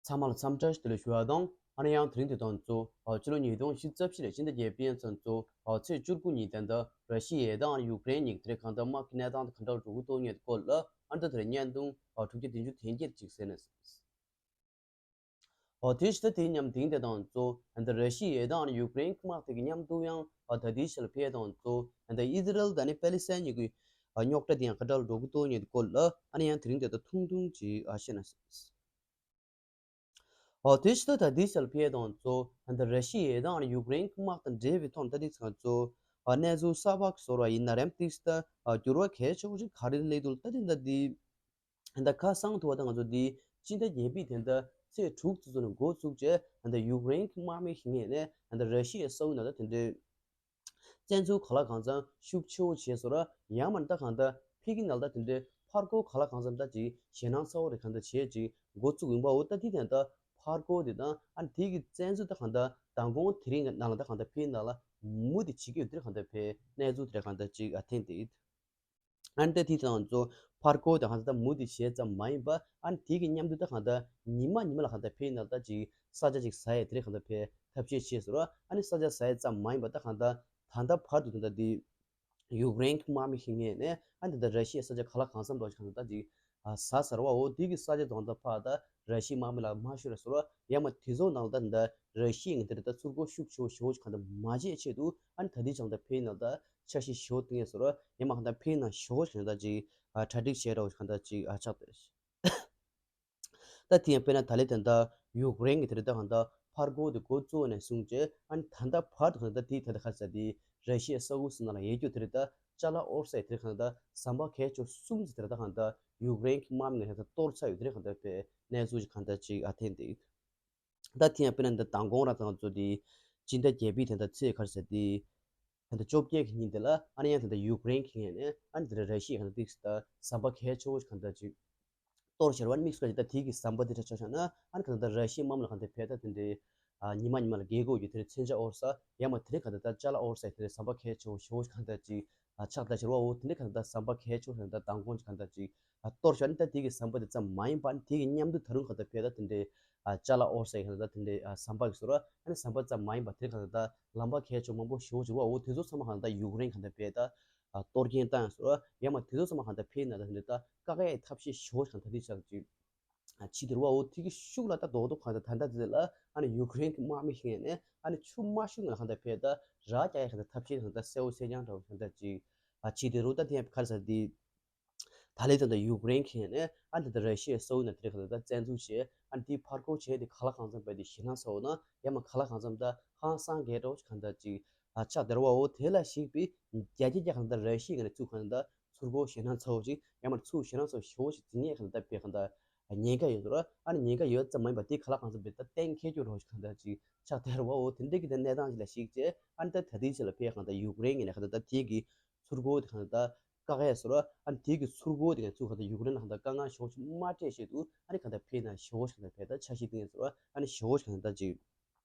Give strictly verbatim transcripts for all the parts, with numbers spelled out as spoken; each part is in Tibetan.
ཚང་མ་ལ་འཚམས་འདྲི་བདེ་ལེགས་ཞུ་བ་དང་། ཨ་ནི་ཡང་དེ་རིང་འདི་དང་གཙོ་བོ་ཕྱི་ལོ་ཉིས་སྟོང་ཉི་ཤུ་རྩ་བཞི་ལོའི་ཕྱི་ཟླ་བརྒྱད་པའི་ཚེས་གཙོ་བོ་ཚེས་བཅུ་དགུ་ཉིན་དེ་འདྲ་ར་ཤི་ཡ་དང་ཡུཀ་རེན་གཉིས་ཀྱི་དེ་གང་ལྟར་དམག་གི་གནས་སྟངས་དེ་གང་འདྲ་འགྲོ་གི་འདུག་མཁན་སྐོར་ལ། ཨ་ནི་ད་དེ་རིང་བརྙན་ཐུང་དྲུག་བརྒྱ་བདུན་ཅུ་དོན་བརྒྱད་ཅིག་གསན་ན། འོ་དེ་ཕྱི་ཟླ་དེའི་མཉམ་དེང་དེ་དང་གཙོ་བོ་ད་ར་ཤི་ཡ་དང་ཡུཀ་རེན་དམག་དེ་གི་མཉམ་དུ་ཡང་ད་ལྟའི་ཆར་ལ་ཕེབས་དང་གཙོ་བོ་ད་ཨི་ཟི་རལ་དང་ནི་པེ་ལི་སི་ཐན་གཉིས་ཀྱི་རྙོག་དྲ་དེ་ཡང་ག་འདྲ་འགྲོ་གི་འདུག་མཁན་སྐོར་ལ། ཨ་ནི་ཡང་དེ་རིང་དེ་ད་ཐུང་ཐུང་ཅིག་བཤད་ན། འོ་དེ་ཕྱི་ད་ལྟའི་ཆར་ལ་ཕེབས་དང་གཙོ་བོ་ད་ར་ཤི་ཡ་དང་ཡུཀ་རེན་དམག་དང་འབྲེལ་བའི་ཐོག་ད་ལྟའི་ཆར་གཙོ་བོ་གནས་ཚུལ་གསར་པ་བཟོ་བ་ཡིན་ན་རེམ་ཏིག་ད་འགྱུར་བ་གལ་ཆེ་བོ་ཞིག་ག་རེ་སླེབས་འདུག་ད་ལྟའི་ད་ལྟའི་ད་ཁ་གསང་ཐུབ་པ་ད་ང་ཚོ་འདི་སྤྱི་ཟླ་བརྒྱད་པའི་དེ་འདྲ་ཚེས་དྲུག་ཙམ་ནས་འགོ་བཙུགས་བྱས་ད་ཡུཀ་རེན་གྱི་དམག་མི་ཞིག་ངེས་ནས་ད་ར་ཤི་ཡའི་ས་ཁུལ་ནང་ད་དེ་འདྲའི་བཙན་འཛུལ་ག་ལ་གང་འཚམ་ཤུགས་ཆེ་བོ་བྱས་སོང་ར། ཡང་མིན་ད་གང་ལྟར་ཕ་གི་ནང་ད་དེ་འདྲའི་ཕར་རྒོལ་ག་ལ་གང་འཚམ་ད་ཅིག་ཞེད་སྣང་ཚ་བོ་རེ་གང་ལྟར་བྱས་ཅིག་འགོ་བཙུགས་ཡིན་པའོ། ད་དེ་དེ་འདྲ་ཕར་རྒོལ་དེ་དང་ཨ་ནི་དེ་གི་བཙན་འཛུལ་ད་གང་ལྟར་མདང་དགོང་དེ་རིང་གི་ནང་ལ་ད་གང་ལྟར་ཕ་གི་ནང་ལ་མུ་མཐུད་བྱེད་ཀྱི་ཡོད་དེ་གང་ལྟར་ཕ་གི་གནས་ཚུལ་དེ་གང་ལྟར་ཅིག་ཨ་ཐེངས་དེ། ཨ་ནི་ད་དེ་དང་གཙོ་བོ་ཕར་རྒོལ་དེ་གང་ལྟར་ད་མུ་མཐུད་བྱས་ཙམ་མ་ཡིན་པ། ཨ་ནི་དེ་གི་མཉམ་དུ་ད་གང་ལྟར་ཉི་མ་ཉི་མ་ལ་གང་ལྟར་ཕ་གི་ནང་ད་ཅིག་ས་ཆ་ཅིག་ཟ་ཡས་དེ་རེད་གང་ལྟར་ཕ་གི་ཐབས་ཤེས་བྱས་སོང་ར། ཨ་ནི་ས་ཆ་ཟ་ཡས་ཙམ་མ་ཡིན་པ་ད་གང་ལྟར་ད་ལྟ་བར་དུ་ད་ལྟ་དེ་ཡུཀ་རེན་གྱི་དམག་མི་ཞིག་ངེས་ནས་ཨ་ནི་ད་ལྟ་ར་ཤི་ཡའི་ས་ཆ་ག་ལ་གང་འཚམ་འགྲོ་ཞིག་གང་ལྟར་ད་ཅིག་ཨ་ཟ་ཟེར་བའོ། དེ་གི་ས་ཆ་དང་ད་ཕར་ད་ར་ཤི་ཡའི་དམག་མི་ལ་མ་ཤོར་སོང་ར། ཡང་མ་དེ་ཚོ་ནང་ད་ད་ར་ཤི་ཡ་ངེས་དེ་རེད་ད་ཚུར་རྒོལ་ཤུགས་ཆེ་བོ་ཞེ་བོ་ཞིག་གང་ལྟར་མ་བྱེད་ཆེད་དུ་ཨ་ནི་ད་ལྟའི་ཆར་ད་ཕ་གི་ནང་ད་འཆར་གཞི་ཞེ་བོ་བཏིང་ཡས་སོང་ར། ཡང་མ་གང་ལྟར་ཕ་གི་ནང་ཞེ་བོ་ཞིག་ད་ཅིག་ཨ་གྲ་སྒྲིག་བྱས་ར་བ་ཞིག་གང་ལྟར་ཅིག་ཨ་ཆགས་བསྡད། ད་དེ་ཡང་དཔེར་ན་ད་ལན་ད་ལྟ་ཡུཀ་རེན་གྱི་དེ་རེད་ད་གང་ལྟར་ཕར་རྒོལ་དེ་འགོ་བཙུགས་ནས་བཟུང་བྱས་ཨ་ནི་ད་ལྟ་བར་དུ་གང་ལྟར་དེའི་ཐད་ད་ག་ཟེར་དེ་ར་ཤི་ཡའི་ས་ཁུལ་ཟེར་ན་ལ་ཡོད་རྒྱུ་དེ་རེད་ད་ཅ་ལག་དབོར་ས་ཡི་དེ་རེད་གང་ལྟར་ཟམ་པ་གལ་ཆེ་གསུམ་ཙམ་དེ་རེད་ད་གང་ལྟར་ཡུཀ་རེན་གྱི་དམག་མི་ངས་ད་གཏོར་ཚར་ཡོད་དེ་རེད་གང་ལྟར་པའི་གནས་ཚུལ་ཞིག་གང་ལྟར་ཅིག་ཨ་ཐེངས་དེ། ད་དེ་ཡང་དཔེར་ན་འདི་མདང་དགོང་རང་ཚང་ཚོ་འདི་སྤྱི་ཟླ་བརྒྱད་པའི་དེ་འདྲ་ཚེས་ག་རེ་ཟེར་འདི་ད་ལྟ་བཅོ་བརྒྱད་ཀྱི་ཉིན་དེ་ལ་ཨ་ནི་ཡང་དེ་འདྲ་ཡུཀ་རེན་གྱི་ངོས་ནས་ཨ་ནི་དེ་འདྲ་ར་ཤི་ཡ་ག་འདྲ་ཏིག་ཙམ་ད་ཟམ་པ་གལ་ཆེ་བོ་ཞིག་ག་འདྲ་ཅིག་གཏོར་བཞག་པ་ནི་དམིགས་སུ་བཀར་ཅིག་ད་དེ་གི་ཟམ་པ་འདི་འདྲ་ཆགས་བཞག་ན་ཨ་ནི་ག་འདྲ་ར་ཤི་ཡའི་དམག་མི་ལ་ག་འདྲ་ཕེ་ད་དེ་འདྲའི་ཨ་ཉི་མ་ཉི་མ་ལ་རྒས་གོ་རྒྱུ་དེ་འདྲའི་མཚོན་ཆ་དབོར་ས་ཡང་མ་དེ་འདྲའི་ག་འདྲ་ད་ཅ་ལག་དབོར་ས་དེ་འདྲའི་ཟམ་པ་གལ་ཆེ་བོ་ཞེ་བོ་ཞིག་ག་འདྲ་ཅིག་ཨ་ཆགས་ད་ཕྱིར་བའོ། དེ་འདྲའི་ག་འདྲ་ཟམ་པ་གལ་ཆེ་བོ་ཞིག་ག་འདྲ་མདང་དགོང་ཅིག་ག་འདྲ་ཅིག་ཨ་གཏོར་བཞག་ནི་ད་དེ་གི་ཟམ་པ་དེ་ཙམ་མ་ཡིན་པ་ཨ་ནི་དེ་གི་མཉམ་དུ་ད་རུང་ག་འདྲ་ཕེ་ད་དེ་འདྲའི་ཨ་ཅ་ལག་དབོར་ས་ཡི་ག་འདྲ་ད་དེ་འདྲའི་ཨ་ཟམ་པ་གི་ཟེར་བ་ཨ་ནི་ཟམ་པ་ཙམ་མ་ཡིན་པ་དེ་ག་འདྲ་ད་ལམ་པ་གལ་ཆེ་བོ་མང་པོ་ཞེ་བོ་ཅིག་བའོ། དེ་ཚོ་ཚང་མ་ག་འདྲ་ད་ཡུཀ་རེན་ག་འདྲ་ཕེ་ད་ཨ་གཏོར་སྐྱོན་བཏང་ཡོད་ཟེར་བ་ཡང་མ་དེ་ཚོ་ཚང་མ་ག་འདྲ་ཕེ་ན་ད་དེ་འདྲའི་ད་བཀག་ཡའི་ཐབས་ཤེས་ཞེ་བོ་ཞིག་ག་འདྲ་དེ་ཆགས་ཅིག་ཨ་ཕྱི་དེར་བའོ། དེ་གི་ཤུགས་ལ་ད་རྡོག་རྡོག་གང་ལྟར་ད་ལྟ་དེ་ལ་ཨ་ནི་ཡུཀ་རེན་གྱི་དམག་མི་ཞིག་ནས་ཨ་ནི་ཆུ་མ་ཤུགས་ལ་གང་ལྟར་ཕེ་ད་ར་རྒྱག་ཡ་གང་ལྟར་ཐབས་ཤེས་གང་ལྟར་གསལ་བོ་གསལ་རྐྱང་འདྲ་བོ་གང་ལྟར་ཅིག་ཨ་ཕྱི་དེ་རུ་ད་དེ་ཡང་ག་རེ་ཟེར་དེ་ད་ལན་ད་ལྟ་ཡུཀ་རེན་གྱི་ནས་ཨ་ནི་ད་ལྟ་ར་ཤི་ཡའི་ས་ཁུལ་ནང་དེ་རེད་གང་ལྟར་ད་བཙན་འཛུལ་བྱས་ཨ་ནི་དེ་ཕར་རྒོལ་བྱས་དེ་ག་ལ་གང་འཚམ་བས་དེ་ཞེད་སྣང་ཚ་བོ་ན་ཡང་མ་ག་ལ་གང་འཚམ་ད་ཧང་སང་གས་འདྲ་བོ་ཞིག་གང་ལྟར་ཅིག་ཨ་ཆགས་དེར་བའོ། དེ་ལ་གཞིགས་པའི་རྒྱ་ཆེ་རྒྱ་གང་ལྟར་ར་ཤི་ཡའི་ངོས་ནས་ཚུར་གང་ལྟར་ཚུར་རྒོལ་ཞེད་སྣང་ཚ་བོ་ཅིག་ཡང་མ་ཚུར་ཞེད་སྣང་ཚ་བོ་ཞེ་བོ་ཞིག་འཛིན་ཡས་གང་ལྟར་དཔེ་གང་ལྟར་ཉེན་ཁ་ཡོད་དོ། ཨ་ནི་ཉེན་ཁ་ཡོད་ཙམ་མ་ཡིན་པ་དེ་ག་ལ་གང་འཚམ་དཔེ་ད་གཏན་འཁེལ་རྒྱུ་རོ་ཞིག་གང་ལྟར་ཅིག་ཆགས་དེར་བའོ། དེ་འདྲའི་གི་དེ་གནས་སྟངས་ཅིག་ལ་གཞིགས་བྱས་ཨ་ནི་ད་ད་ལྟའི་ཆ་ལ་ཕེ་གང་ལྟར་ཡུཀ་རེན་ངོས་ནས་གང་ལྟར་ད་དེ་གི་ཚུར་རྒོལ་དེ་གང་ལྟར་བཀག་ཡས་ཟེར་རོ། ཨ་ནི་དེ་གི་ཚུར་རྒོལ་དེ་གང་ཚུར་གང་ལྟར་ཡུཀ་རེན་ལ་གང་ལྟར་དཀའ་ངལ་ཞེ་བོ་ཞིག་མ་སྤྲད་ཆེད་དུ་ཨ་ནི་གང་ལྟར་ཕེ་ན་ཞེ་བོ་ཞིག་གང་ལྟར་ཕེ་ད་འཆར་གཞི་བཏིང་ཡས་ཟེར་རོ། ཨ་ནི་ཞེ་བོ་ཞིག་གང་ལྟར་ཅིག་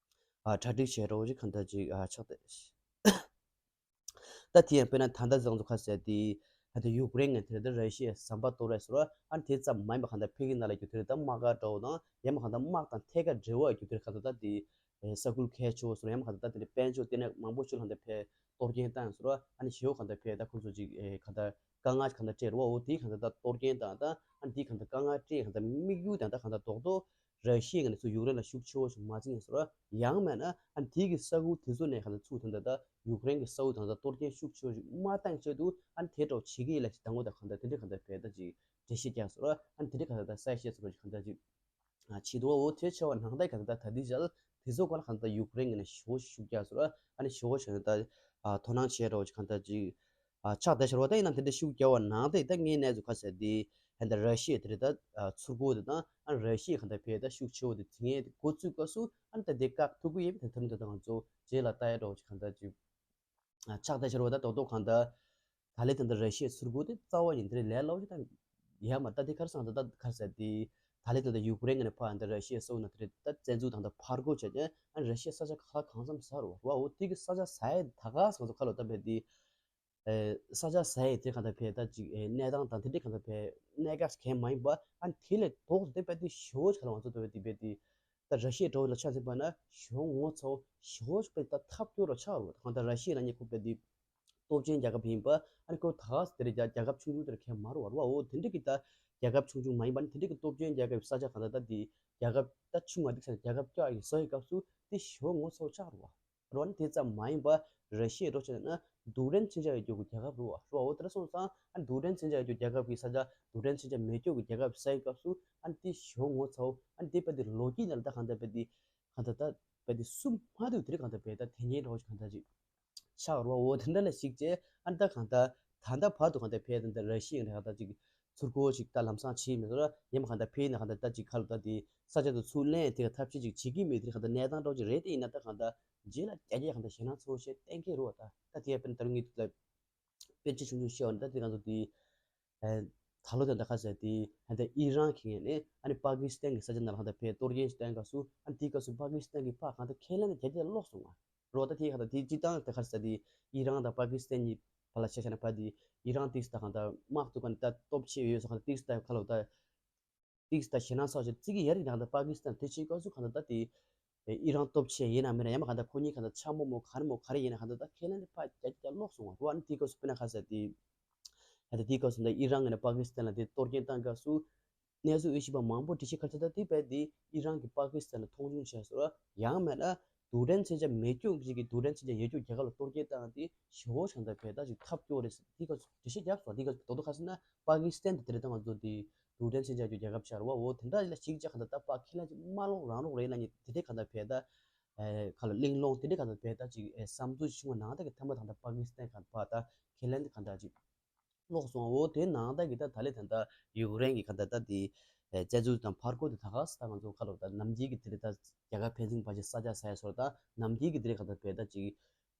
ཨ་གྲ་སྒྲིག་བྱས་རོ་ཞིག་གང་ལྟར་ཅིག་ཨ་ཆགས་ཏེ། ད་དེ་ཡང་དཔེར་ན་ད་ལྟ་བཟང་ཚོ་ཁ་ཟེར་དེ་ད་ལྟ་ཡུཀ་རེན་ངོས་དེ་ད་ར་ཤི་ཡའི་ཟམ་པ་གཏོར་རེད་ཟེར་རོ། ཨ་ནི་དེ་ཙམ་མ་ཡིན་པ་གང་ལྟར་ཕ་གི་ནང་ལ་རྒྱུ་དེ་རེད་ད་དམག་སྒར་འདྲ་བོ་དང་ཡང་མ་གང་ལྟར་དམག་དང་ཐད་ཀར་འབྲེལ་བ་ཡོད་རྒྱུ་དེ་རེད་གང་ལྟར་ད་དེ་ས་ཁུལ་གལ་ཆེ་བོ་ཟེར་རོ། ཡང་མ་གང་ལྟར་ད་དེ་འདྲའི་དཔལ་འབྱོར་ལྟེ་གནས་མང་པོ་ཞིག་ལ་གང་ལྟར་ཕེ་གཏོར་སྐྱོན་བཏང་ཟེར་རོ། ཨ་ནི་ཞེ་བོ་གང་ལྟར་ཕེ་ད་ཁོང་ཚོ་ཅིག་གང་ལྟར་དཀའ་ངལ་གང་ལྟར་སྤྲད་རོ། འོ་དེ་གང་ལྟར་ད་གཏོར་སྐྱོན་དང་ད་ཨ་ནི་དེ་གང་ལྟར་དཀའ་ངལ་སྤྲད་གང་ལྟར་དམིགས་ཡུལ་དང་ད་གང་ལྟར་རྡོག་རྡོག་ར་ཤི་ཡའི་ངོས་ནས་ཚུར་ཡུཀ་རེན་ལ་ཤུགས་ཆེ་བོ་ཞིག་མ་བྱིན་ཟེར་བ། ཡང་མིན་ན་ཨ་ནི་དེ་གི་ས་ཁུལ་དེ་ཚོ་ནས་གང་ལྟར་ཚུར་ད་ལྟ་ད་ཡུཀ་རེན་གྱི་ས་ཁུལ་དང་ད་གཏོར་སྐྱོན་ཤུགས་ཆེ་བོ་ཞིག་མ་བཏང་ཆེད་དུ་ཨ་ནི་དེ་འདྲ་བོ་བྱེད་ཀྱི་ཡིན་ལབ་ཅིག་དང་པོ་ད་གང་ལྟར་དེ་འདྲ་གང་ལྟར་བས་ད་ཅིག་འགྲེལ་བཤད་རྒྱག་ཟེར་བ། ཨ་ནི་དེ་འདྲ་གང་ལྟར་ད་གསལ་བཤད་ཟེར་བ་ཞིག་གང་ལྟར་ཅིག་ཨ་བྱེད་འདུག་འོ་དེ་བྱས་པ་ནང་ད་གང་ལྟར་ད་དེ་འདྲ་བྱས་ལ་དེ་ཚོ་ག་ལ་གང་ལྟར་ཡུཀ་རེན་ངོས་ནས་ཞེ་བོ་ཞིག་ཤུགས་རྒྱག་ཟེར་བ། ཨ་ནི་ཞེ་བོ་ཞིག་གང་ལྟར་ད་ཨ་དོ་སྣང་བྱས་འདྲ་བོ་ཞིག་གང་ལྟར་ཅིག་ཨ་ཆགས་བསྡད་ཤར་བ་ད་ཡིན་ན་དེ་འདྲ་ཤུགས་རྒྱག་པ་ནང་དེ་ད་ངའི་གནས་ཚུལ་ཁ་གསལ་དེ་ཧན་ད་ར་ཤི་ཡ་དེ་རེད་ད་ཚུར་རྒོལ་དེ་དང་ཨ་ར་ཤི་ཡ་གང་ལྟར་ཕེ་ད་ཤུགས་ཆེ་བོ་དེ་དེ་ངའི་འགོ་བཙུགས་སྐབས་སུ་ཨ་ནི་ད་དེ་བཀག་ཐུབ་ཀྱི་ཡིན་པ་དེ་ཐུབ་ན་ད་ང་ཚོ་རྗེས་ལ་ལྟ་ཡ་འདྲ་བོ་ཞིག་གང་ལྟར་ཅིག་ཨ་ཆགས་བསྡད་ཤར་བ་ད་རྡོག་རྡོག་གང་ལྟར་ད་ལན་ད་ལྟ་ར་ཤི་ཡ་ཚུར་རྒོལ་དེ་རྩ་བ་ཡིན་དེ་རེད་ལས་སླ་བོ་ཞིག་ད་ཡ་མ་ད་དེ་ག་རེ་སང་ད་ད་ག་རེ་ཟེར་དེ་ད་ལན་ད་ལྟ་ཡུཀ་རེན་ངོས་ནས་ཕར་ད་ར་ཤི་ཡའི་ས་ཁུལ་ནང་དེ་རེད་ད་བཙན་འཛུལ་དང་ད་ཕར་རྒོལ་བྱས་ཀྱང་ཨ་ནི་ར་ཤི་ཡའི་ས་ཆ་ག་ལ་གང་འཚམ་ཟ་རུ་བ་འོ་དེ་གི་ས་ཆ་ཟ་ཡ་ད་ག་སང་ཚོ་ཁ་ལོ་ད་བས་དེ། ཨེ་ས་ཆ་ཟ་ཡི་དེ་གང་ལྟར་བས་ད་ཅིག་ཨེ་གནས་སྟངས་དང་དེ་འདྲའི་གང་ལྟར་བས་གནད་འགག་གང་མ་ཡིན་པ། ཨ་ནི་དེ་ལས་ལྡོག་སྟེ་དཔེ་དེ་ཞེ་པོ་ཅིག་ལ་ང་ཚོ་ལྟ་བུ་དེ་དཔེ་དེ་ད་ར་ཤི་ཡའི་འགྲོ་བ་ལ་ཆ་མཚོན་པ་ན་ཞེ་པོ་ངོ་ཚ་པོ་ཞེ་པོ་ཅིག་དཔེ་ད་ཐབས་སྐྱོ་རུ་ཆགས་རུ། གང་ལྟར་ར་ཤི་ཡ་ལབ་མཁན་ཁོ་དཔེ་དེ་སྟོབས་ཆེན་རྒྱལ་ཁབ་ཡིན་པ། ཨ་ནི་ཁོ་ད་ག་ཟེ་དེ་རེད། རྒྱ་རྒྱལ་ཁབ་ཆུང་ཆུང་དེ་རེད། གང་མ་རུ་བ་རུ་བའོ། དེ་འདྲ་གི་ད་རྒྱལ་ཁབ་ཆུང་ཆུང་མ་ཡིན་པ་ནི་དེ་འདྲ་གི་སྟོབས་ཆེན་རྒྱལ་ཁབ་ས་ཆ་གང་ལྟར་ད་དེ་རྒྱལ་ཁབ་ད་ཆུང་བ་འདི་ས་རྒྱལ་ཁབ་སྐྱོ་བ་ཡི་བཟོ་ཡི་སྐབས་སུ་དེ་ཞེ་པོ་ངོ་ཚ་པོ་ཆགས་རུ་བ། རོ་ནི་དེ་ཙམ་མ་ཡིན་པ་ར་ཤི་ཡའི་འགྲོ་བྱས་ན་རྡུལ་ཕྲན་མཚོན་ཆ་ཡོད་རྒྱུ་གི་རྒྱལ་ཁབ་རུ་བ་རུ་བའོ། དེ་འདྲ་སོང་ཙང་ཨ་ནི་རྡུལ་ཕྲན་མཚོན་ཆ་ཡོད་རྒྱུ་རྒྱལ་ཁབ་ཀྱི་ས་ཆ་རྡུལ་ཕྲན་མཚོན་ཆ་མེད་རྒྱུ་གི་རྒྱལ་ཁབ་ཟེར་སྐབས་སུ་ཨ་ནི་དེ་ཞེ་པོ་ངོ་ཚ་པོ། ཨ་ནི་དེ་དཔེ་དེ་ལོ་རྒྱུས་ནང་ལ་ད་གང་ལྟར་དཔེ་དེ་གང་ལྟར་ད་དཔེ་དེ་སུ་མ་ཐུབ་དེ་རིགས་གང་ལྟར་བས་ད་དེ་ཉིད་འགྲོ་གང་ལྟར་ཅིག་ཆགས་རུ་བའོ། དེ་འདྲ་ལ་ཞིག་བྱས་ཨ་ནི་ད་གང་ལྟར་ད་ལྟ་བར་དུ་གང་ལྟར་བས་ད་ལྟ་ར་ཤི་ཡ་གང་ལྟར་ཅིག་ཚུར་རྒོལ་ཞིག་ད་ལམ་སང་བྱེད་མི་འདུག་ར། ཡང་མ་གང་ལྟར་ཕེ་ཡིན་ན་གང་ལྟར་ད་ཅིག་ཁ་ལོ་ད་དེ་ས་ཆ་དུ་ཚུར་ལེན་དེ་ག་ཐབས་ཤེས་ཅིག་བྱེད་ཀྱི་མེད་དེ་གང་ལྟར་གནས་སྟངས་འདྲ་ཅིག་རེད། དེ་ཡིན་ན་ད་གང་ལྟར་རྗེས་ལ་རྒྱ་སྐྱེད་གང་ལྟར་ཞེད་སྣང་ཚ་པོ་ཞིག་གཏན་འཁེལ་རུ་བ། ད་ད་དེ་ཡང་དཔེར་ན་ད་རུང་ངེད་ལ་དཔེ་ཆ་ཆུང་ཆུང་བཤད་བ་ནི་ད་དེ་གང་ཚོ་དེ་ཨེ་ད་ལོ་ད་ད་ག་ཟེ་དེ་ཧན་ད་ཨི་རན་གྱི་ངོས་ནས་ཨ་ནི་པ་ཀི་སི་ཐན་གྱི་ས་ཆ་ནང་ལ་གང་ལྟར་བས་གཏོར་སྐྱོན་བཏང་སྐབས་སུ་ཨ་ནི་དེའི་སྐབས་སུ་པ་ཀི་སི་ཐན་གྱི་ཕར་གང་ལྟར་ཁས་ལེན་དེ་རྒྱ་སྐྱེད་ལོག་སོང་བ། རོ་ད་དེ་གང་ལྟར་དེ་སྤྱི་བཏང་ད་ག་ཟེ་དེ་ཨི་རན་དང་པ་ཀི་སི་ཐན་གཉིས་བར་ལ་ཆ་བཞག་ན་ཕར་དེ་ཨི་རན་ཏིག་ཙམ་ད་གང་ལྟར་དམག་འཐབ་མཁན་ད་སྟོབས་ཆེ་ཡོད་ས་གང་ལྟར་ཏིག་ཙམ་ད་ཁ་ལོ་ད། ཏིག་ཙམ་ཞེད་སྣང་ཚ་པོ་ཞིག་བརྩི་གི་ཡོད་རེད། གང་ལྟར་པ་ཀི་སི་ཐན་དེ་བྱེད་སྐབས་སུ་གང་ལྟར་ད་དེ་ཨི་རན་སྟོབས་ཆེ་ཡིན་ན་མིན་ན་ཡང་མ་གང་ལྟར་ཁོ་གཉིས་གང་ལྟར་འཆམ་པོ་མོ་ག་རེ་མོ་ག་རེ་ཡིན་ན་གང་ལྟར་ད་ཁས་ལེན་དེ་ཕར་རྒྱ་སྐྱེད་ལོག་སོང་བ་རེད་བ། ཨ་ནི་དེའི་སྐབས་སུ་དཔེར་ན་ག་ཟེ་དེ་ད་ལྟ་དེའི་སྐབས་སུ་ད་ཨི་རན་ངོས་ནས་པ་ཀི་སི་ཐན་ལ་དེ་གཏོར་སྐྱོན་བཏང་སྐབས་སུ་གནས་ཚུལ་དབྱེ་ཞིབ་པ་མང་པོ་འགྲེལ་བཤད་ག་ཚོད་ད་དེ་བས་དེ་ཨི་རན་གྱིས་པ་ཀི་སི་ཐན་ལ་མཐོང་ཆུང་བྱས་སོང་བ། ཡང་མིན་ན་རྡུལ་ཕྲན་མཚོན་ཆ་མེད་རྒྱུ་ཞིག་གི་རྡུལ་ཕྲན་མཚོན་ཆ་ཡོད་རྒྱུ་རྒྱལ་ཁབ་ལ་གཏོར་སྐྱོན་བཏང་དེ་ཞེ་པོ་ཞིག་གང་ལྟར་བས་ད་ཅིག་ཐབས་སྐྱོ་རེད་ཟེར། དེའི་སྐབས་སུ་འགྲེལ་བཤད་རྒྱབ་སོང་། དེའི་སྐབས་སུ་རྡོག་རྡོག་ག་ཟེར་ན་པ་ཀི་སི་ཐན་དེ་དེ་རེད། ད་ང་ཚོ་དེ་རྡུལ་ཕྲན་མཚོན་ཆ་ཡོད་རྒྱུ་རྒྱལ་ཁབ་ཆགས་རེད་བ། འོ་དེ་འདྲ་ལ་ཞིག་བྱས་གང་ལྟར་ད་པ་ཁས་ལེན་ཅིག་མ་ལོག་རང་ལོག་རེད་ལབ་མཁན་དེ་འདྲའི་གང་ལྟར་བས་ད་ཨེ་ག་ལ་གླེང་སློང་དེ་འདྲའི་གང་ལྟར་བས་ད་ཅིག་ཨེ་བསམ་ཚུལ་བྱུང་བ་ནང་ད་གི་ཐ་མ་དང་ད་པ་ཀི་སི་ཐན་གང་ཕར་ད་ཁས་ལེན་དེ་གང་ལྟར་ཅིག་ལོག་སོང་། འོ་དེ་ནང་ད་གི་ད་ད་ལེ་ད་ད་ཡུཀ་རེན་གི་གང་ལྟར་ད་དེ་ཨེ་བཙན་འཛུལ་དང་ཕར་རྒོལ་དེ་ད་ག་ས་ད་ང་ཚོ་ག་ལ་ད་ནམ་རྒྱུན་གི་དེ་རེད། ད་རྒྱལ་ཁབ་ཕན་ཚུན་བར་གྱི་ས་ཆ་ཟ་ཡ་སོགས་ད་ནམ་རྒྱུན་གི་དེ་རེད། གང་ལྟར་བས་ད་ཅིག་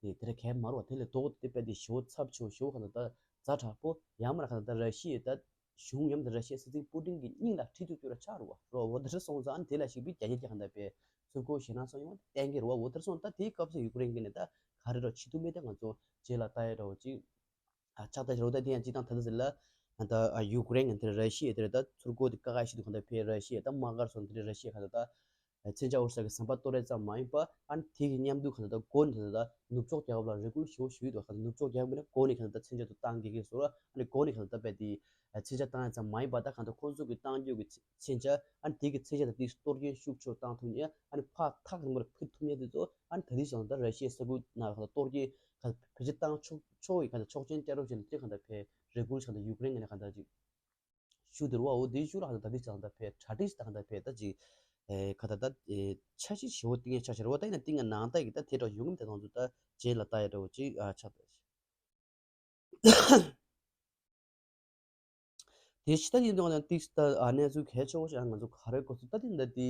དེ་དེ་རེད་གལ་མ་རུ་བ། དེ་ལས་ལྡོག་སྟེ་དཔེ་དེ་ཞེ་པོ་ཚབས་ཆེ་བོ་ཞེ་པོ་གང་ལྟར་ད་ཛ་དྲག་པོ། ཡང་མིན་ན་གང་ལྟར་ད་ར་ཤི་ཡའི་ད་གཞུང་ཡང་མིན་ན་ར་ཤི་ཡའི་སྲིད་འཛིན་པུ་ཏིན་གྱི་སྙིང་ལ་ཁྲི་གཅིག་གཅིག་ར་ཆགས་རུ་བ་རོ། འོ་དེ་འདྲ་སོང་ཙང་ཨ་ནི་དེ་ལ་ཞིག་པའི་རྒྱ་སྐྱེད་ཀྱི་གང་ལྟར་བས་ཚུར་རྒོལ་ཞེད་སྣང་ཚ་ཡོང་བ་གཏན་འཁེལ་རུ་བ། འོ་དེ་འདྲ་སོང་ད་དེའི་སྐབས་སུ་ཡུཀ་རེན་གྱི་ནས་ད་ག་རེ་རོ་བྱེད་ཐུབ་མེད་དེ་ང་ཚོ་རྗེས་ལ་ལྟ་ཡ་འདྲ་བོ་ཅིག་ཨ་ཆགས་ད་རོ། ད་དེ་ཡང་སྤྱི་བཏང་ད་ད་ཟེར་ལ་ད་ཨ་ཡུཀ་རེན་གྱི་དེ་ར་ཤི་ཡའི་དེ་ར་ད་ཚུར་རྒོལ་དེ་དཀའ་ཁག་ཞིག་འདུག་གང་ལྟར་བས་ར་ཤི་ཡ་ད་དམག་སྒར་སོང་དེ་ར་ཤི་ཡ་གང་ལྟར་ད། མཚོན་ཆ་འོར་ས་གི་ཟམ་པ་གཏོར་རེས་ཙམ་མ་ཡིན་པ། ཨ་ནི་དེ་གི་མཉམ་དུ་གང་ལྟར་སྒོ་ནས་གང་ལྟར་ནུབ་ཕྱོགས་རྒྱལ་ཁབ་ལ་རེ་སྐུལ་ཞུ་ཞུས་འདུག་གང་ལྟར་ནུབ་ཕྱོགས་རྒྱལ་ཁབ་ནས་སྒོ་ནས་གང་ལྟར་མཚོན་ཆ་དུ་བཏང་གི་གི་སོ་ར། ཨ་ནི་སྒོ་ནས་གང་ལྟར་བས་དེ་མཚོན་ཆ་བཏང་ཡ་ཙམ་མ་ཡིན་པ། ད་གང་ལྟར་ཁོང་ཚོ་གི་བཏང་རྒྱུ་གི་མཚོན་ཆ། ཨ་ནི་དེ་གི་མཚོན་ཆ་དང་དེ་གཏོར་སྐྱོན་ཤུགས་ཆེ་བཏང་ཐུབ་ནས་ཨ་ནི་ཕར་ཐག་རིང་པོར་འཕུར་ཐུབ་ནས་དེ་ཚོ་ཨ་ནི་ད་དེ་བྱུང་ད་ར་ཤི་ཡའི་ས་ཁུལ་ནང་གང་ལྟར་གཏོར་སྐྱོན་གང་ལྟར་བེད་སྤྱོད་བཏང་ཆོག་ཆོག་གི་གང་ལྟར་ཆོག་མཆན་སྤྲད་རོགས་བྱས་ནས་དེ་གང་ལྟར་བས་རེ་སྐུལ་གང་ལྟར་ཡུཀ་རེན་ངོས་ནས་གང་ལྟར་ཅིག་ཞུ་དེ་རུ་བ། འོ་དེའི་ཤུགས་ལ་གང་ལྟར་ད་དེ་ཙང་ད་ཕེ་གྲ་སྒྲིག་ད་གང་ལྟར་ཕེ་ད་ཅིག་ཨེ་ག་ད་ད་ཨེ་འཆར་གཞི་ཞེ་པོ་བཏིང་ཡ་ཆགས་ཤག་རེད་བ། ད་ཡིན་ན་བཏིང་ཡ་ནང་ད་ཡི་ད་དེ་འདྲ་ཡོང་གི་མི་དེ་ཚང་ཚོ་ད་རྗེས་ལ་ལྟ་ཡ་འདྲ་བོ་ཅིག་ཨ་ཆགས་ད། དེ་ཕྱི་ད་ཡིན་དུས་ང་ཏིག་ད་ཨ་གནས་ཚུལ་གལ་ཆེ་བོ་ཞིག་ང་ཚོ་ག་རེ་གོ་སོང་ད་དེ་འདྲ་དེ་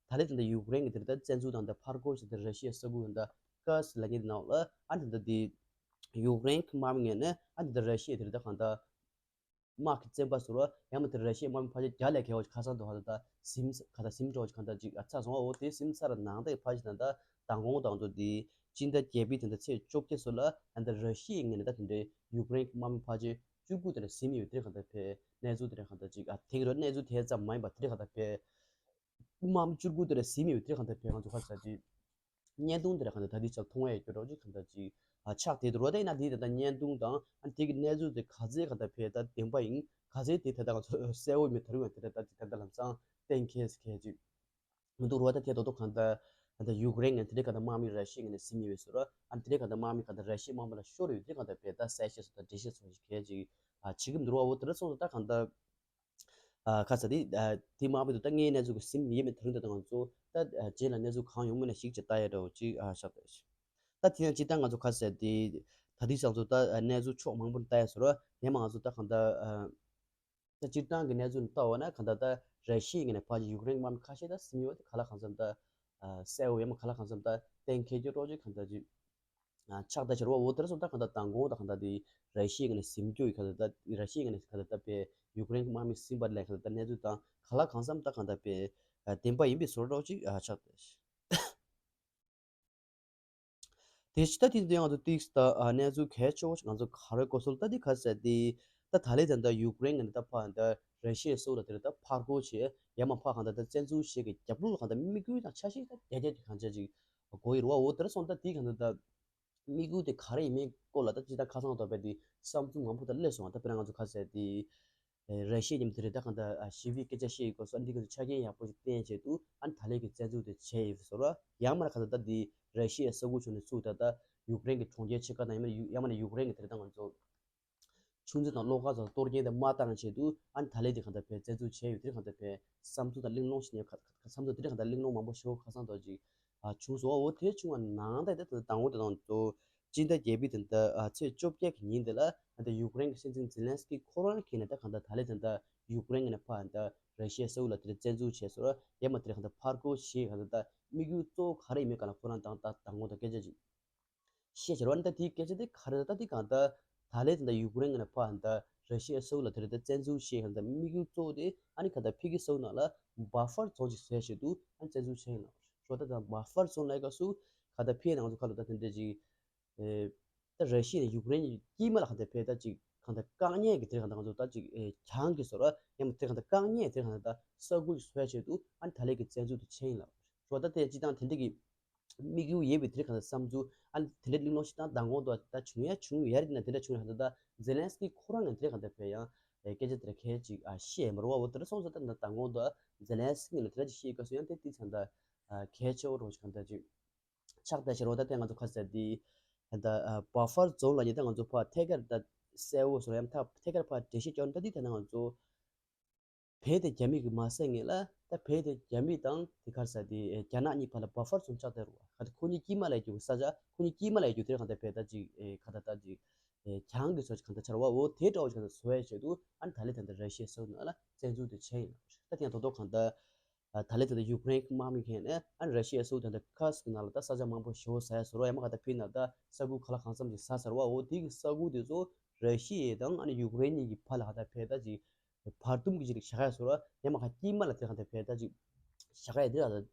ད་ལེ་དེ་འདྲ་ཡུཀ་རེན་གི་དེ་ད་བཙན་འཛུལ་དང་ད་ཕར་རྒོལ་ཞིག་ད་ར་ཤི་ཡའི་ས་ཁུལ་ད་ཀ་སི་ལ་ཉེ་དེ་ནང་ལ་ཨ་དེ་འདྲ་དེ་ཡུཀ་རེན་གི་དམག་མི་ངོས་ནས་ཨ་དེ་འདྲ་ར་ཤི་ཡའི་དེ་ད་གང་ད། དམག་གི་བཙན་པ་ཟེར་བ་ཡང་མིན་དེ་ར་ཤི་ཡའི་དམག་མི་ཕལ་ཆེར་བརྒྱ་ལས་བརྒལ་བ་ཁ་སང་དུ་ཧ་ད་ད་ཟིམ་ག་ད་ཟིམ་འགྲོ་བ་གང་ད་ཅིག་ཨ་ཚ་སོང་བ། འོ་དེ་ཟིམ་ཚར་ནང་ད་ཕལ་ཆེར་ད་ད་མདང་དགོང་དང་དུ་དེ་སྤྱི་ཟླ་བརྒྱད་པའི་དེ་ད་ཚེས་བཅོ་བརྒྱད་སོ་ལ་ཨ་ད་ར་ཤི་ཡའི་ངོས་ནས་ད་དེ་འདྲའི་ཡུཀ་རེན་གྱི་དམག་མི་ཕལ་ཆེར་བཅུ་དགུ་དེ་འདྲ་ཟིམ་ཡོད་དེ་གང་ད་ཕེ་གནས་ཚུལ་དེ་འདྲ་གང་ད་ཅིག་ཨ་དེང་རོ་གནས་ཚུལ་དེ་ཙམ་མ་ཡིན་པ་དེ་འདྲ་གང་ད་ཕེ་དམག་མི་བཅུ་དགུ་དེ་འདྲ་ཟིན་ཡོད་དེ་གང་ལྟར་བས་ང་ཚོ་ཁ་ས་ཅིག་བརྙན་ཐུང་དེ་འདྲ་གང་ལྟར་ད་དེ་ཆ་མཐོང་ཡ་ཡོད་རོགས་ཅིག་གང་ལྟར་ཅིག་ཨ་ཆགས་བསྡད་འདུག་རོ། དེ་ཡིན་ན་དེ་ད་ལྟ་བརྙན་ཐུང་དང་ཨ་དེ་གི་གནས་ཚུལ་དེ་ག་ཚད་གང་ལྟར་བས་ད་བདེན་པ་ཡིན་ག་ཚད་དེ་ད་ལྟ་ང་ཚོ་གསལ་བོ་མེད། ད་རུང་ཡང་དེ་འདྲ་ད་ཅིག་ད་ལྟ་ལམ་སང་གཏན་འཁེལ་ཟེར་མཁན་ཅིག་མི་འདུག་རོ། ད་དེ་རྡོག་རྡོག་གང་ལྟར་ད་ལྟ་ཡུཀ་རེན་ངན་དེ་འདྲའི་གང་ལྟར་དམག་མི་ར་ཤི་ཡ་ངན་ནས་ཟིན་ཡོད་པའི་བཟོ་འདྲ། ཨ་དེ་འདྲའི་གང་ལྟར་དམག་མི་གང་ལྟར་ར་ཤི་ཡའི་དམག་མི་ལ་ཤོར་ཡོད་དེ་གང་ལྟར་བས་ད་གསལ་བཤད་སོགས་དང་འགྲེལ་བཤད་སོགས་ཞིག་གལ་ཅིག་ཨ་བྱེད་ཀྱི་མི་འདུག་རོ། འོ་དེ་འདྲ་སོང་ཙང་ད་གང་ལྟར། ཨ་ཁ་ས་དེ་ཨ་དེ་མ་འབད་དུ་ད་ངའི་གནས་ཚུལ་གྱི་སིམ་ཡེ་མེད། ད་རུང་ད་ང་ཚོ་ད་ཨ་རྗེས་ལ་གནས་ཚུལ་གང་ཡོང་མིན་ན་ཞིག་ཅིག་ལྟ་ཡ་འདྲ་བོ་ཅིག་ཨ་ཤག་ད་ཤག་ད་དེ་ཡང་ཅིག་ད་ང་ཚོ་ཁ་ས་དེ་ད་དེ་ཚང་ཚོ་ད་ཨ་གནས་ཚུལ་ཕྱོགས་མང་པོ་ནས་ལྟ་ཡ་བཟོ་འདྲ། ཡང་མ་ང་ཚོ་ད་གང་ལྟར་ཨ་ད་སྤྱིར་བཏང་གི་གནས་ཚུལ་ནས་ལྟ་བ་ན་གང་ལྟར་ད་ར་ཤི་ཡའི་ངོས་ནས་ཕལ་ཆེར་ཡུཀ་རེན་དམག་མི་ཁ་ཤས་ད་སིམ་ཡོད་དེ་ག་ལ་གང་འཚམ་ད་ཨ་གསལ་བོ་ཡང་མ་ག་ལ་གང་འཚམ་ད་གཏན་འཁེལ་རྒྱུ་རོགས་ཅིག་གང་ལྟར་ཅིག་ཨ་ཆགས་ད་ཤར་བ། འོ་དེར་སོང་ད་གང་ལྟར་མདང་དགོང་ད་གང་ལྟར་དེ་ར་ཤི་ཡའི་ངོས་ནས་ཟིན་རྒྱུ་ཡི་གང་ལྟར་ད་ར་ཤི་ཡའི་ངོས་ནས་གང་ལྟར་ད་པའི་ཡུཀ་རེན་གྱི་དམག་མི་ཟིན་པ་ལས་གང་ལྟར་ད་གནས་ཚུལ་དང་ག་ལ་གང་འཚམ་ད་གང་ལྟར་པའི་ཨ་བདེན་པ་ཡིན་པའི་བཟོ་འདྲ་ཅིག་ཨ་ཆགས་ད། དེ་ཕྱི་ད་དེ་འདི་ང་ཚོ་ཏིག་ད་གནས་ཚུལ་གལ་ཆེ་བོ་ཞིག་ང་ཚོ་ག་རེ་གོ་སོང་ད་འདི་ག་ཟེར་ཏེ། ད་ད་ལེ་ད་ད་ཡུཀ་རེན་གི་ད་ཕ་ད་ར་ཤི་ཡའི་སོགས་ལ་དེ་ད་ཕར་རྒོལ་བྱེད་ཡ་མ་ཕ་གང་ད་ད་བཙན་འཛུལ་བྱེད་གི་རྒྱབ་ལོགས་ལ་གང་ད་དམིགས་ཡུལ་དང་འཆར་གཞི་ད་རྒྱ་རྒྱ་གི་གང་ཆ་ཅིག་གོ་ཡི་རུ་བ་འོ་དེར་སོང་ད་དེ་གང་ད་ད་དམིགས་ཡུལ་དེ་ག་རེ་ཡིན་མིན་སྐོར་ལ་ད་ཅི་ད་ཁ་སང་ཐོག་པའི་དེ་བསམ་ཚུལ་མང་པོ་ད་སླེབས་སོང་ད་དཔེར་ན་ང་ཚོ་ག་ཟེར་ཏེ། ར་ཤི་ཡ་མཉམ་དུ་རེད་ད་གང་ལྟར་ཞི་བའི་སྐད་ཆ་བཤད་ཡོད་སྐོར་སོགས་འདི་ག་ཚོད་ཆ་རྐྱེན་ཡག་པོ་ཞིག་བསྟན་བྱས་འདུག་ཨ་ནི་ད་ལན་གྱི་བཙན་འཛུལ་དེ་བྱས་ཡོད་ཟེར་རོ། ཡང་མ་ར་གང་ལྟར་ད་འདི་ར་ཤི་ཡའི་ས་ཁུལ་ཕྱོགས་ནས་ཚུར་ད་ལྟ་ཡུཀ་རེན་གྱི་གྲོང་ཁྱེར་ཆེ་ཁག་དང་ཡང་མ་ར་ཡང་མ་ར་ཡུཀ་རེན་གྱི་དེ་རེད་ད་ང་ཚོ་ཆུ་མཛོད་དང་གློག་ཁང་སོགས་གཏོར་སྐྱོན་དེ་མ་བཏང་བྱས་འདུག་ཨ་ནི་ད་ལན་དེ་གང་ལྟར་བས་བཙན་འཛུལ་བྱས་ཡོད་དེ་གང་ལྟར་བས་བསམ་ཚུལ་དང་གླེང་སློང་ཞིག་ནས་བསམ་ཚུལ་དེ་རེད་གང་ལྟར་གླེང་སློང་མང་པོ་ཞིག་ཁ་སང་དོ་ཅིག་ཨ་བྱུང་སོང་། འོ་དེ་བྱུང་བ་ནང་ད་ལྟ་དང་འོ་དེ་དང་གཙོ་སྤྱི་ཟླ་བརྒྱད་པའི་དེ་ལྟ་ཨ་ཚེས་བཅོ་བརྒྱད་ཀྱི་ཉིན་དེ་ལ་ཨ་ད་ཡུཀ་རེན་གྱི་སྲིད་འཛིན་ཛེ་ལན་སི་ཀི་ཁོ་རང་གིས་ནས་ད་གང་ལྟར་ད་ལས་དེ་ལྟ་ཡུཀ་རེན་གྱི་ནས་ཕར་ད་ར་ཤི་ཡའི་ས་ཁུལ་ལ་དེ་ལ་བཙན་འཛུལ་བྱས་སོང་། ཡང་མ་དེ་ལ་གང་ལྟར་ཕར་རྒོལ་བྱས་གང་ལྟར་ད་དམིགས་ཡུལ་གཙོ་བོ་ག་རེ་ཡིན་མིན་གང་ལ་ཁོ་རང་དང་ད་དང་པོ་དང་སྐད་ཆ་ཅིག་བཤད་བྱས་རོགས་ད་དེའི་སྐད་ཆ་དེ་ག་རེ་ད་ད་དེ་གང་ལྟར་ད་ལས་དེ་ལྟ་ཡུཀ་རེན་གྱི་ནས་ཕར་ད་ར་ཤི་ཡའི་ས་ཁུལ་ལ་དེ་ལ་ད་བཙན་འཛུལ་བྱས་གང་ལྟར་དམིགས་ཡུལ་གཙོ་བོ་དེ་ཨ་ནི་གང་ལྟར་ཕ་གི་ས་ཁུལ་ནང་ལ་བྷ་ཕར་ཛོན་ཅིག་བཟོས་བྱས་འདུག་ཨ་ནི་བཙན་འཛུལ་བྱས་ཡིན་ལ། རོ་ད་ད་བྷ་ཕར་ཛོན་ལ་སྐབས་སུ་ག་ད་ཕེ་ནང་ཚོ་ཁ་ལོ་ད་དེ་འདྲ་ཅིག་ཨེ་ད་ར་ཤི་ཡ་ནས་ཡུཀ་རེན་གྱི་དཀྱིལ་མ་ལ་ག་ད་ཕེ་ད་ཅིག་ག་ད་བཀག་ཉེན་གྱི་དེ་ག་ད་ང་ཚོ་ད་ཅིག་ཨེ་གྱང་གི་སོ་ར་ཡང་མ་དེ་ག་ད་བཀག་ཉེན་དེ་ག་ད་ད་ས་ཁུལ་ཞིག་བཟོས་བྱས་འདུག་ཨ་ནི་ད་ལས་ཀྱི་བཙན་འཛུལ་དུ་ཕྱིན་ཡིན་ལ། རོ་ད་དེ་ཅི་དང་དེ་འདྲ་གི་དམིགས་ཡུལ་ཡོད་པའི་དེ་ག་ད་བསམ་ཚུལ་ཨ་ནི་དེ་འདྲ་གླེང་སློང་ཞིག་དང་མདང་དགོང་དུ་ད་བྱུང་ཡ་བྱུང་ཡ་རེད་ན་དེ་འདྲ་བྱུང་ཡ་ག་ད་ད་ཛེ་ལན་སི་ཀི་ཁོ་རང་ངས་དེ་ག་ད་ཕེ་ཡང་ཨེ་སྐད་ཆ་དེ་ར་གལ་ཅིག་ཨ་བཤད་མ་རུང་བ་འོ་དེ་འདྲ་སོང་ཙང་ད་ད་མདང་དགོང་དུ་ཛེ་ལན་སི་ཀི་ནས་དེ་འདྲ་ཅིག་བཤད་སྐབས་སུ་ཡང་དེ་དེ་ཚང་ད་གལ་ཆེ་བོ་རུ་ཞིག་ག་ད་ཅིག་ཆགས་བསྡད་ཤག་རོ། ད་ལྟ་ང་ཚོ་ཁ་གསལ་འདི་ད་བྷ་ཕར་ཛོན་ལ་ཉེ་ད་ང་ཚོ་ཕར་ཐད་ཀར་ད་གསལ་བོ་བཟོ་ཡང་ཐག་ཐད་ཀར་ཕར་འགྲེལ་བཤད་རྒྱག་ན་ད་འདི་ད་ང་ཚོ་བལ་དེ་རྒྱ་མི་གི་མ་ཟད་ངེས་ལ་ད་བལ་དེ་རྒྱ་མི་དང་དེ་ཁར་ས་དེ་རྒྱ་ནག་གཉིས་བར་ལ་བྷ་ཕར་ཛོན་ཆགས་བསྡད་རོ། ཁ་ད་ཁོ་གཉིས་དཀྱིལ་མ་ལ་རྒྱུ་གི་ས་ཆ་ཁོ་གཉིས་དཀྱིལ་མ་ལ་རྒྱུ་དེ་གང་ད་བལ་ད་ཅིག་ཁ་ད་ད་ཅིག་གྱང་གི་ཚོ་ཅིག་གང་ད་ཆར་བ་འོ་དེ་འདྲ་བོ་ཅིག་གང་ད་བཟོ་ཡ་ཆེད་དུ་ཨ་ནི་ད་ལེ་ད་ད་ར་ཤི་ཡའི་ས་ཁུལ་ནང་ལ་བཙན་འཛུལ་དེ་བྱས་ཡིན། ད་དེ་ཡང་དོ་དོ་གང་ད། ད་ལྟ་ད་ལྟ་ཡུཀ་རེན་གྱི་དམག་མི་མཁན་ནས་ཨ་ནི་ར་ཤི་ཡའི་ས་ཁུལ་ད་ལྟ་ཁ་སི་གི་ནང་ལ་ད་ས་ཆ་མང་པོ་ཞེ་པོ་ཟ་ཡ་ཟེར་བ་ཡང་མ་ག་ད་ཕི་ན་ད་ས་ཁུལ་ག་ལ་གང་འཚམ་ཞིག་ཟ་ཟེར་བ་འོ་དེ་གི་ས་ཁུལ་དེ་ཚོ་ར་ཤི་ཡ་དང་ཨ་ནི་ཡུཀ་རེན་གཉིས་ཀྱི་བར་ལ་ག་ད་ཕེ་ད་ཅིག་བར་འདུམ་གྱི་ཅིག་བཞག་ཡ་ཟེར་བ་ཡང་མ་ག་དཀྱིལ་མ་ལ་དེ་ག་ད་ཕེ་ད་ཅིག་བཞག་ཡ་དེ་ག་ད་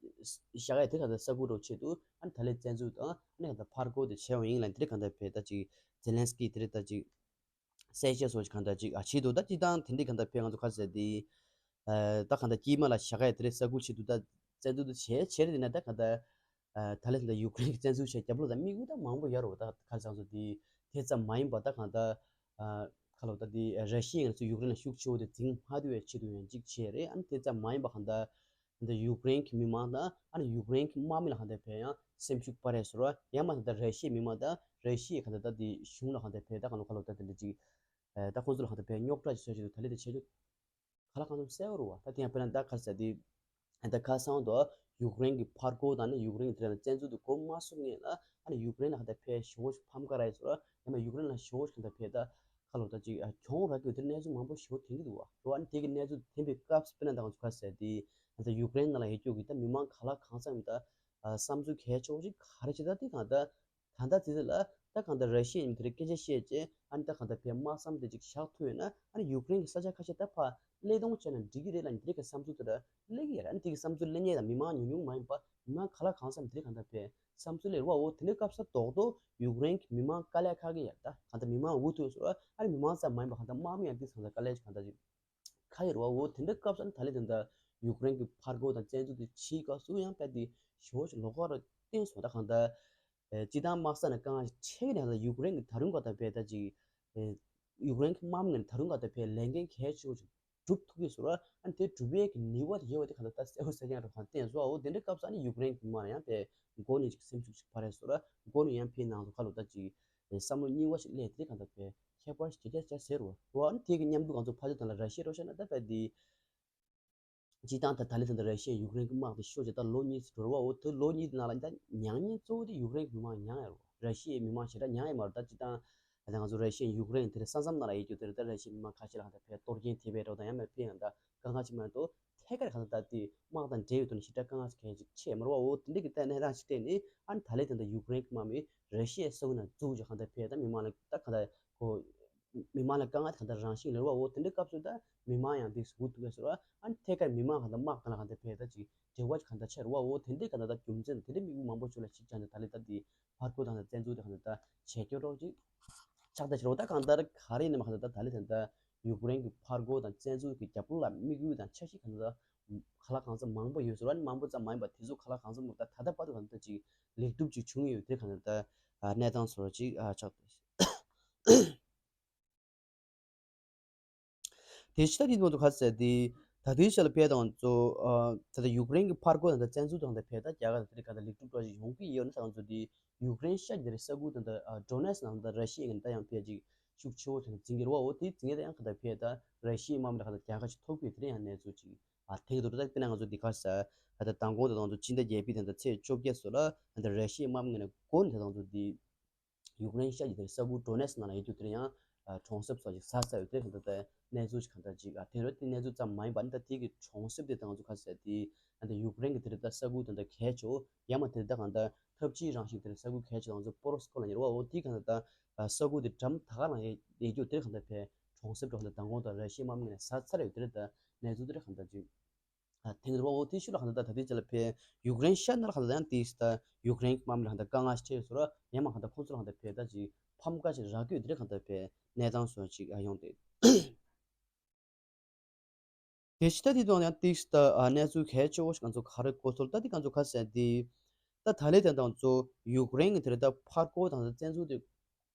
བཞག་ཡ་དེ་ག་ད་ས་ཁུལ་རོ་ཆེད་དུ་ཨ་ནི་ད་ལེ་བཙན་འཛུལ་དང་ཨ་ནི་ག་ད་ཕར་རྒོལ་དེ་བྱས་པ་ཡིན་ལ་དེ་ག་ད་ཕེ་ད་ཅིག་ཛེ་ལན་སི་ཀི་དེ་རེད་ད་ཅིག་གསལ་བཤད་སོགས་ཀྱི་གང་ལྟར་ཅིག་ཨ་བྱེད་འདུག་ད་སྤྱི་བཏང་དེ་འདྲའི་གང་ལྟར་ཕེ་ང་ཚོ་ཁ་ཟེར་དེ་ད་གང་ལྟར་དཀྱིལ་མ་ལ་བཞག་ཡ་དེ་རེད། ས་ཁུལ་ཆེད་དུ་ད་བཙན་འཛུལ་དུ་བྱས་བྱས་རེད་དེ་ན་ད་གང་ལྟར་ད་ལས་ད་ཡུཀ་རེན་གྱི་བཙན་འཛུལ་བྱས་རྒྱབ་ལོགས་ད་དམིགས་ཡུལ་ད་མང་པོ་ཡོད་རེད། ད་ཁ་སང་ཚོ་དེ་དེ་ཙམ་མ་ཡིན་པ་ད་གང་ལྟར་ཁ་ལོ་ད་དེ་ར་ཤི་ཡ་ཡང་ཚོ་ཡུཀ་རེན་ལ་ཤུགས་ཆེ་བོ་དེ་འཛིང་མ་ཐུབ་པའི་ཆེད་དུ་ཡང་གཅིག་བྱས་རེད། ཨ་ནི་དེ་ཙམ་མ་ཡིན་པ་གང་ལྟར། ད་ཡུཀ་རེན་གྱི་མི་མང་དང་ཨ་ནི་ཡུཀ་རེན་གྱི་དམག་མི་ལ་གང་ལྟར་ཕན་ཡང་སེམས་ཤུགས་སྤར་རེས་སོར་བ་ཡང་མ་ད་ད་ར་ཤི་ཡའི་མི་མང་དང་ར་ཤི་ཡའི་གང་ལྟར་ད་དེ་གཞུང་ལ་གང་ལྟར་ཕན་ད་གང་ལོ་ག་ལོ་ད་དེ་འདྲ་ཅིག་ད་ཁོང་ཚོ་ལ་གང་ལྟར་ཕན་རྙོག་དྲ་ཅིག་བཟོས་ཅིག་ད་ལི་དེ་བྱེད་རྒྱུ་ག་ལ་གང་ལྟར་གསལ་བོ་རུ་བ། ད་དེ་ཡང་དཔེར་ན་ད་ག་རེ་ཟེར་དེ་ད་ཁ་སང་དུ་ཡུཀ་རེན་གྱི་ཕར་རྒོལ་དང་ནི་ཡུཀ་རེན་གྱི་དེ་ལ་བཙན་འཛུལ་དུ་གོ་མ་སོང་ངེས་ལ་ཨ་ནི་ཡུཀ་རེན་ལ་གང་ལྟར་ཕན་ཞེ་བོ་ཕམ་ཁ་ར་ཡི་སོར་བ་ཡང་མ་ཡུཀ་རེན་ལ་ཞེ་བོ་གང་ལྟར་ཕན་ད་ཁ་ལོ་ད་ཅིག་གྱོང་རག་གི་དེ་གནས་ཚུལ་མང་པོ་ཞེ་བོ་ཐོན་གི་འདུག་བ། རོ་ཨ་ནི་དེ་གི་གནས་ཚུལ་ཐོན་པའི་སྐབས་སུ་དཔེར་ན་ད་ང་ཚོ་ག་ཟེར་དེ་ད་ཡུཀ་རེན་ནང་ལ་ཡོད་རྒྱུ་གི་ད་མི་མང་ག་ལ་གང་འཚམ་ད་བསམ་ཚུལ་གལ་ཆེ་བོ་ཞིག་ག་རེ་བྱེད་ད་དེ་གང་ད་ད་ལྟ་དེ་ལ་ད་གང་ད་ར་ཤི་ཡ་ཡིན་དེ་རིགས་སྐད་ཆ་བཤད་རྗེས་ཨ་ནི་ད་གང་ད་ཕན་དམག་མཚམས་དེ་ཅིག་བཞག་ཐུབ་ཡོད་ན་ཨ་ནི་ཡུཀ་རེན་གི་ས་ཆ་ཁ་ཤས་ད་ཕར་སླེབས་གཏོང་བྱས་ན་འགྲིག་གི་རེད་ལ་ནི་དེ་རིགས་ཀྱི་བསམ་ཚུལ་དེ་འདྲ་སླེབས་ཀྱི་ཡོད་རེད། ཨ་ནི་དེ་གི་བསམ་ཚུལ་སླེབས་མཁན་ལ་མི་མང་ཉུང་ཉུང་མ་ཡིན་པ་མི་མང་ག་ལ་གང་འཚམ་དེ་རིགས་གང་ད་ཕན་བསམ་ཚུལ་ལས་རུ་བ་འོ་དེ་འདྲའི་སྐབས་སུ་རྡོག་རྡོག་ཡུཀ་རེན་གྱི་མི་མང་དཀའ་ལས་ཁག་གི་ཡ་ད་གང་ལྟར་མི་མང་འུ་ཐུག་སོང་ཨ་ནི་མི་མང་ཙམ་མ་ཡིན་པ་གང་ལྟར་དམག་མི་ཡང་འདི་ཚང་ལ་དཀའ་ལས་གང་ལྟར་ཅིག་ཁག་ཡོད་རུ་བ་འོ་དེ་འདྲའི་སྐབས་སུ་ཨ་ནི་ད་ལས་དེ་འདྲ་ཡུཀ་རེན་གྱི་ཕར་རྒོལ་དང་བཙན་འཛུལ་དེ་བྱེད་སྐབས་སུ་ཡང་དཔེ་དེ་ཞེ་བོ་ཞིག་ལོགས་ཀ་རུ་བསྟན་སོང་ད་གང་ལྟར་སྤྱི་བཏང་དམག་ས་ནས་དཀའ་ངལ་ཞིག་འཕྲད་ཀྱི་རེད་ད་ཡུཀ་རེན་གྱི་ད་རུང་གང་ལྟར་དཔེ་ད་ཅིག་ཡུཀ་རེན་གྱི་དམག་མི་ངན་ད་རུང་གང་ལྟར་དཔེ་ལས་འགན་གལ་ཆེ་བོ་ཞིག་སྒྲུབ་ཐུབ་ཀྱི་ཟེར་བ། ཨ་ནི་དེ་སྒྲུབ་ཡས་ཀྱི་ནུས་པ་དེ་ཡོད་པ་དེ་ག་ད་ལྟ་གསལ་པོ་གསལ་རྐྱང་རུ་གང་བསྟན་སོང་། འོ་དེ་འདྲའི་སྐབས་སུ་ཨ་ནི་ཡུཀ་རེན་གྱི་མ་ཡང་དེ་མགོ་ནས་ཅིག་སེམས་ཤུགས་ཤིག་འཕར་རེད་ཟེར་བ། མགོ་ནས་ཡང་ཕའི་ནང་དུ་ཁ་ལོ་ད་ཅིག་བསམ་བློ་རྙིང་བ་ཞིག་སླེབས་དེ་ག་ད་དཔེ་ཁྱད་པར་ཞིག་ཇེ་ཆེར་ཟེར་རོ། འོ་ཨ་ནི་དེ་གི་མཉམ་དུ་ང་ཚོ་ཕ་ཚོ་དང་ལ་ར་ཤི་ཡ་རོ་ཤ་ན་ད་དཔེ་དེ་སྤྱི་བཏང་ད་ད་ལི་ད་ད་ར་ཤི་ཡ་ཡུཀ་རེན་གྱི་དམག་དེ་ཤོར་རྗེས་ད་ལོ་གཉིས་ཙམ་འགྲོ་རོ་བ། འོ་དེ་ལོ་གཉིས་དེ་ནང་ལ་ད་མྱངས་མྱངས་གཙོ་བོ་དེ་ཡུཀ་རེན་གྱི་མི་མང་མྱངས་ཡ་རོ། ར་ཤི་ཡའི་མི་མང་ཞེ་དྲག་མྱངས་ཡ་མ་རེད། ད་སྤྱི་བཏང་ད་ང་ཚོ་ར་ཤི་ཡ་ཡུཀ་རེན་དེར་ས་མཚམས་ནང་ལ་ཡོད་རྒྱུ་དེར་ད་ར་ཤི་ཡའི་མི་མང་ཁ་ཤས་ལ་གང་ལྟར་ཕན་གཏོར་སྐྱོན་ཐེབས་པའི་འགྲོ་དང་ཡང་མེད་ཕན་ཡང་ད་དཀའ་ངལ་ཅིག་མ་གཏོགས་ཐད་ཀར་གང་ལྟར་ད་དེ་དམག་དང་འབྲེལ་ཡོད་དོན་ཞེ་དྲག་དཀའ་ངལ་གལ་ཅིག་ཆེ་མ་རེད་བ། འོ་དེ་འདྲ་གི་ལྟ་ན་རང་ཞིག་བལྟས་ནས་ཨ་ནི་ད་ལས་དེ་འདྲ་ཡུཀ་རེན་གྱི་དམག་མི་ར་ཤི་ཡའི་ས་ཁུལ་ནང་འཛུལ་རྗེས་གང་ལྟར་ཕན་ད་མི་མང་ལ་ད་གང་ལྟར་གོ་ མི་མང་ལ་དཀའ་ངལ་གང་ལྟར་རང་བཞིན་ལས་ར་བ། འོ་དེ་འདྲའི་སྐབས་སུ་ད་མི་མང་ཡང་འདི་ཟུག་ཐུག་གི་ཟེར་བ། ཨ་ནི་ཐད་ཀར་མི་མང་གང་ལྟར་དམག་གང་ལ་གང་ལྟར་ཕེ་ད་ཅིག་འབྲེལ་བ་གང་ལྟར་ཆགས་ར་བ། འོ་དེ་འདྲའི་གང་ལྟར་ད་རྒྱུ་མཚན་དེ་འདྲའི་དམིགས་ཡུལ་མང་པོ་ཅིག་ལ་གཞིགས་བྱས་ནས་ད་ལས་ད་འདི་ཕར་རྒོལ་དང་བཙན་འཛུལ་དེ་གང་ལྟར་ད་བྱེད་སྐྱོ་རོགས་ཅིག་ཆགས་ད་ཕྱིར་རོ། ད་གང་ལྟར་ག་རེ་ཡིན་ནམ་གང་ལྟར་ད་ད་ལས་ད་ད་ཡུཀ་རེན་གྱི་ཕར་རྒོལ་དང་བཙན་འཛུལ་གྱི་རྒྱབ་ལོགས་ལ་དམིགས་ཡུལ་དང་འཆར་གཞི་གང་ལྟར་ཁ་ལག་གང་ཚ་མང་པོ་ཡོད་ཟེར་བ། ཨ་ནི་མང་པོ་ཙམ་མ་ཡིན་པ་དེ་ཚོ་ཁ་ལག་གང་ཚ་མང་པོ་ད་ད་ལྟ་བར་དུ་གང་ལྟར་ཅིག་ལེགས་གྲུབ་ཅིག་བྱུང་ཡོད་དེ་གང་ལྟར་ད་གནས་སྟངས་སོགས་ཅིག་ཆགས། དེ་ཕྱི་ད་དེ་ཚོ་ག་ཟེར་དེ་ད་ལྟའི་ཆ་ལ་ཕེ་དང་ཚོ་ད་ལྟ་ཡུཀ་རེན་གྱི་ཕར་རྒོལ་དང་བཙན་འཛུལ་དང་ད་ཕེ་ད་རྒྱ་གར་དང་དེ་ག་ད་ལེགས་གྲུབ་འགྲོ་ཞིག་ཡོང་གི་ཡོད་ན་ད་ང་ཚོ་དེ་ཡུཀ་རེན་ཤར་གྱི་དེ་རེད་ས་ཁུལ་དང་ད་ཌོ་ནེ་སི་ནང་ད་ར་ཤི་ཡའི་ད་ཡང་ཕེ་ཅིག་ཤུགས་ཆེ་བོ་དེ་འཛིན་གྱི་རེད་བ། འོ་དེ་འཛིན་གྱི་ད་ཡང་ག་ད་ཕེ་ད་ར་ཤི་ཡའི་དམག་མི་ལ་ག་ད་རྒྱལ་ཁ་ཅིག་ཐོབ་གི་དེ་རེད། ཡང་གནས་ཚུལ་ཅིག་ཨ་ཐེངས་དུ་ད་དཔེར་ན་ང་ཚོ་དེ་ག་ཟེར་ད་ད་མདང་དགོང་ད་ང་ཚོ་སྤྱི་ཟླ་བརྒྱད་པའི་ད་ད་ཚེས་བཅོ་བརྒྱད་སོགས་ལ་ད་ར་ཤི་ཡའི་དམག་མི་ནས་འགོ་ནས་ད་ང་ཚོ་དེ། ཡུཀ་རེན་ཤར་གྱི་དེར་ས་ཁུལ་ཌོ་ནེ་སི་ནང་ལ་ཡོད་དུས་དེར་ཡང་གྲོང་གསེབ་སོགས་ཀྱི་ས་ས་ཡོད་དེ་གང་ལྟར་ད་གནས་ཚུལ་ཞིག་གང་ལྟར་ཅིག་ཨ་དེ་རུ་དེ་གནས་ཚུལ་ཙམ་མ་ཡིན་པ་ནི་ད་དེ་གི་གྲོང་གསེབ་དེ་དང་ཚོ་ག་ཟེར་དེ་ཨ་ད་ཡུཀ་རེན་གྱི་དེར་ད་ས་ཁུལ་དེ་ད་གལ་ཆེ་བོ་ཡང་མ་དེར་ད་གང་ལྟར་འཐབ་ཇུས་རང་བཞིན་དེར་ས་ཁུལ་གལ་ཆེ་དང་ཚོ་པོ་རོ་སི་ཀོ་ལ་ཉེར་བ་འོ་དེ་གང་ལྟར་ད་ས་ཁུལ་དེ་འགྲམ་ད་ག་རང་ཡེ་རྒྱུ་དེར་གང་ལྟར་ཕེ་གྲོང་གསེབ་འགྲོ་གང་ལྟར་མདང་དགོང་དང་ར་ཤི་ཡའི་དམག་མི་ནས་ས་ཚར་ཡོད་དེར་ད་གནས་ཚུལ་དེར་གང་ལྟར་ཅིག་ཐེངས་རེ་བ་འོ་དེ་ཤུལ་ལ་གང་ལྟར་ད་ལྟའི་ཆ་ལ་ཕེ་ཡུཀ་རེན་ཤར་ནང་ལ་གང་ལྟར་ཡང་དེས་ད་ཡུཀ་རེན་དམག་མི་ལ་གང་ལྟར་དཀའ་ངལ་ཞིག་འཕྲད་ཟེར་ར་ཡང་མ་གང་ལྟར་ཁོང་ཚོ་ལ་གང་ལྟར་ཕེ་ད་ཅིག་ཕམ་ཁ་ཞིག་རག་གི་ཡོད་དེ་རེད། གང་ལྟར་ཕེ་གནས་སྟངས་སོགས་ཅིག་ཡོང་དེ། དེ་ཕྱི་ད་དེ་དང་ཡང་དེས་ད་གནས་ཚུལ་གལ་ཆེ་བོ་ཞིག་ང་ཚོ་ག་རེ་གོ་ཚོར་ད་དེ་ང་ཚོ་ག་ཟེར་དེ་ད་ད་ལས་དེ་དང་ཚོ་ཡུཀ་རེན་གྱི་དེ་རེད་ད་ཕར་རྒོལ་དང་བཙན་འཛུལ་དེ་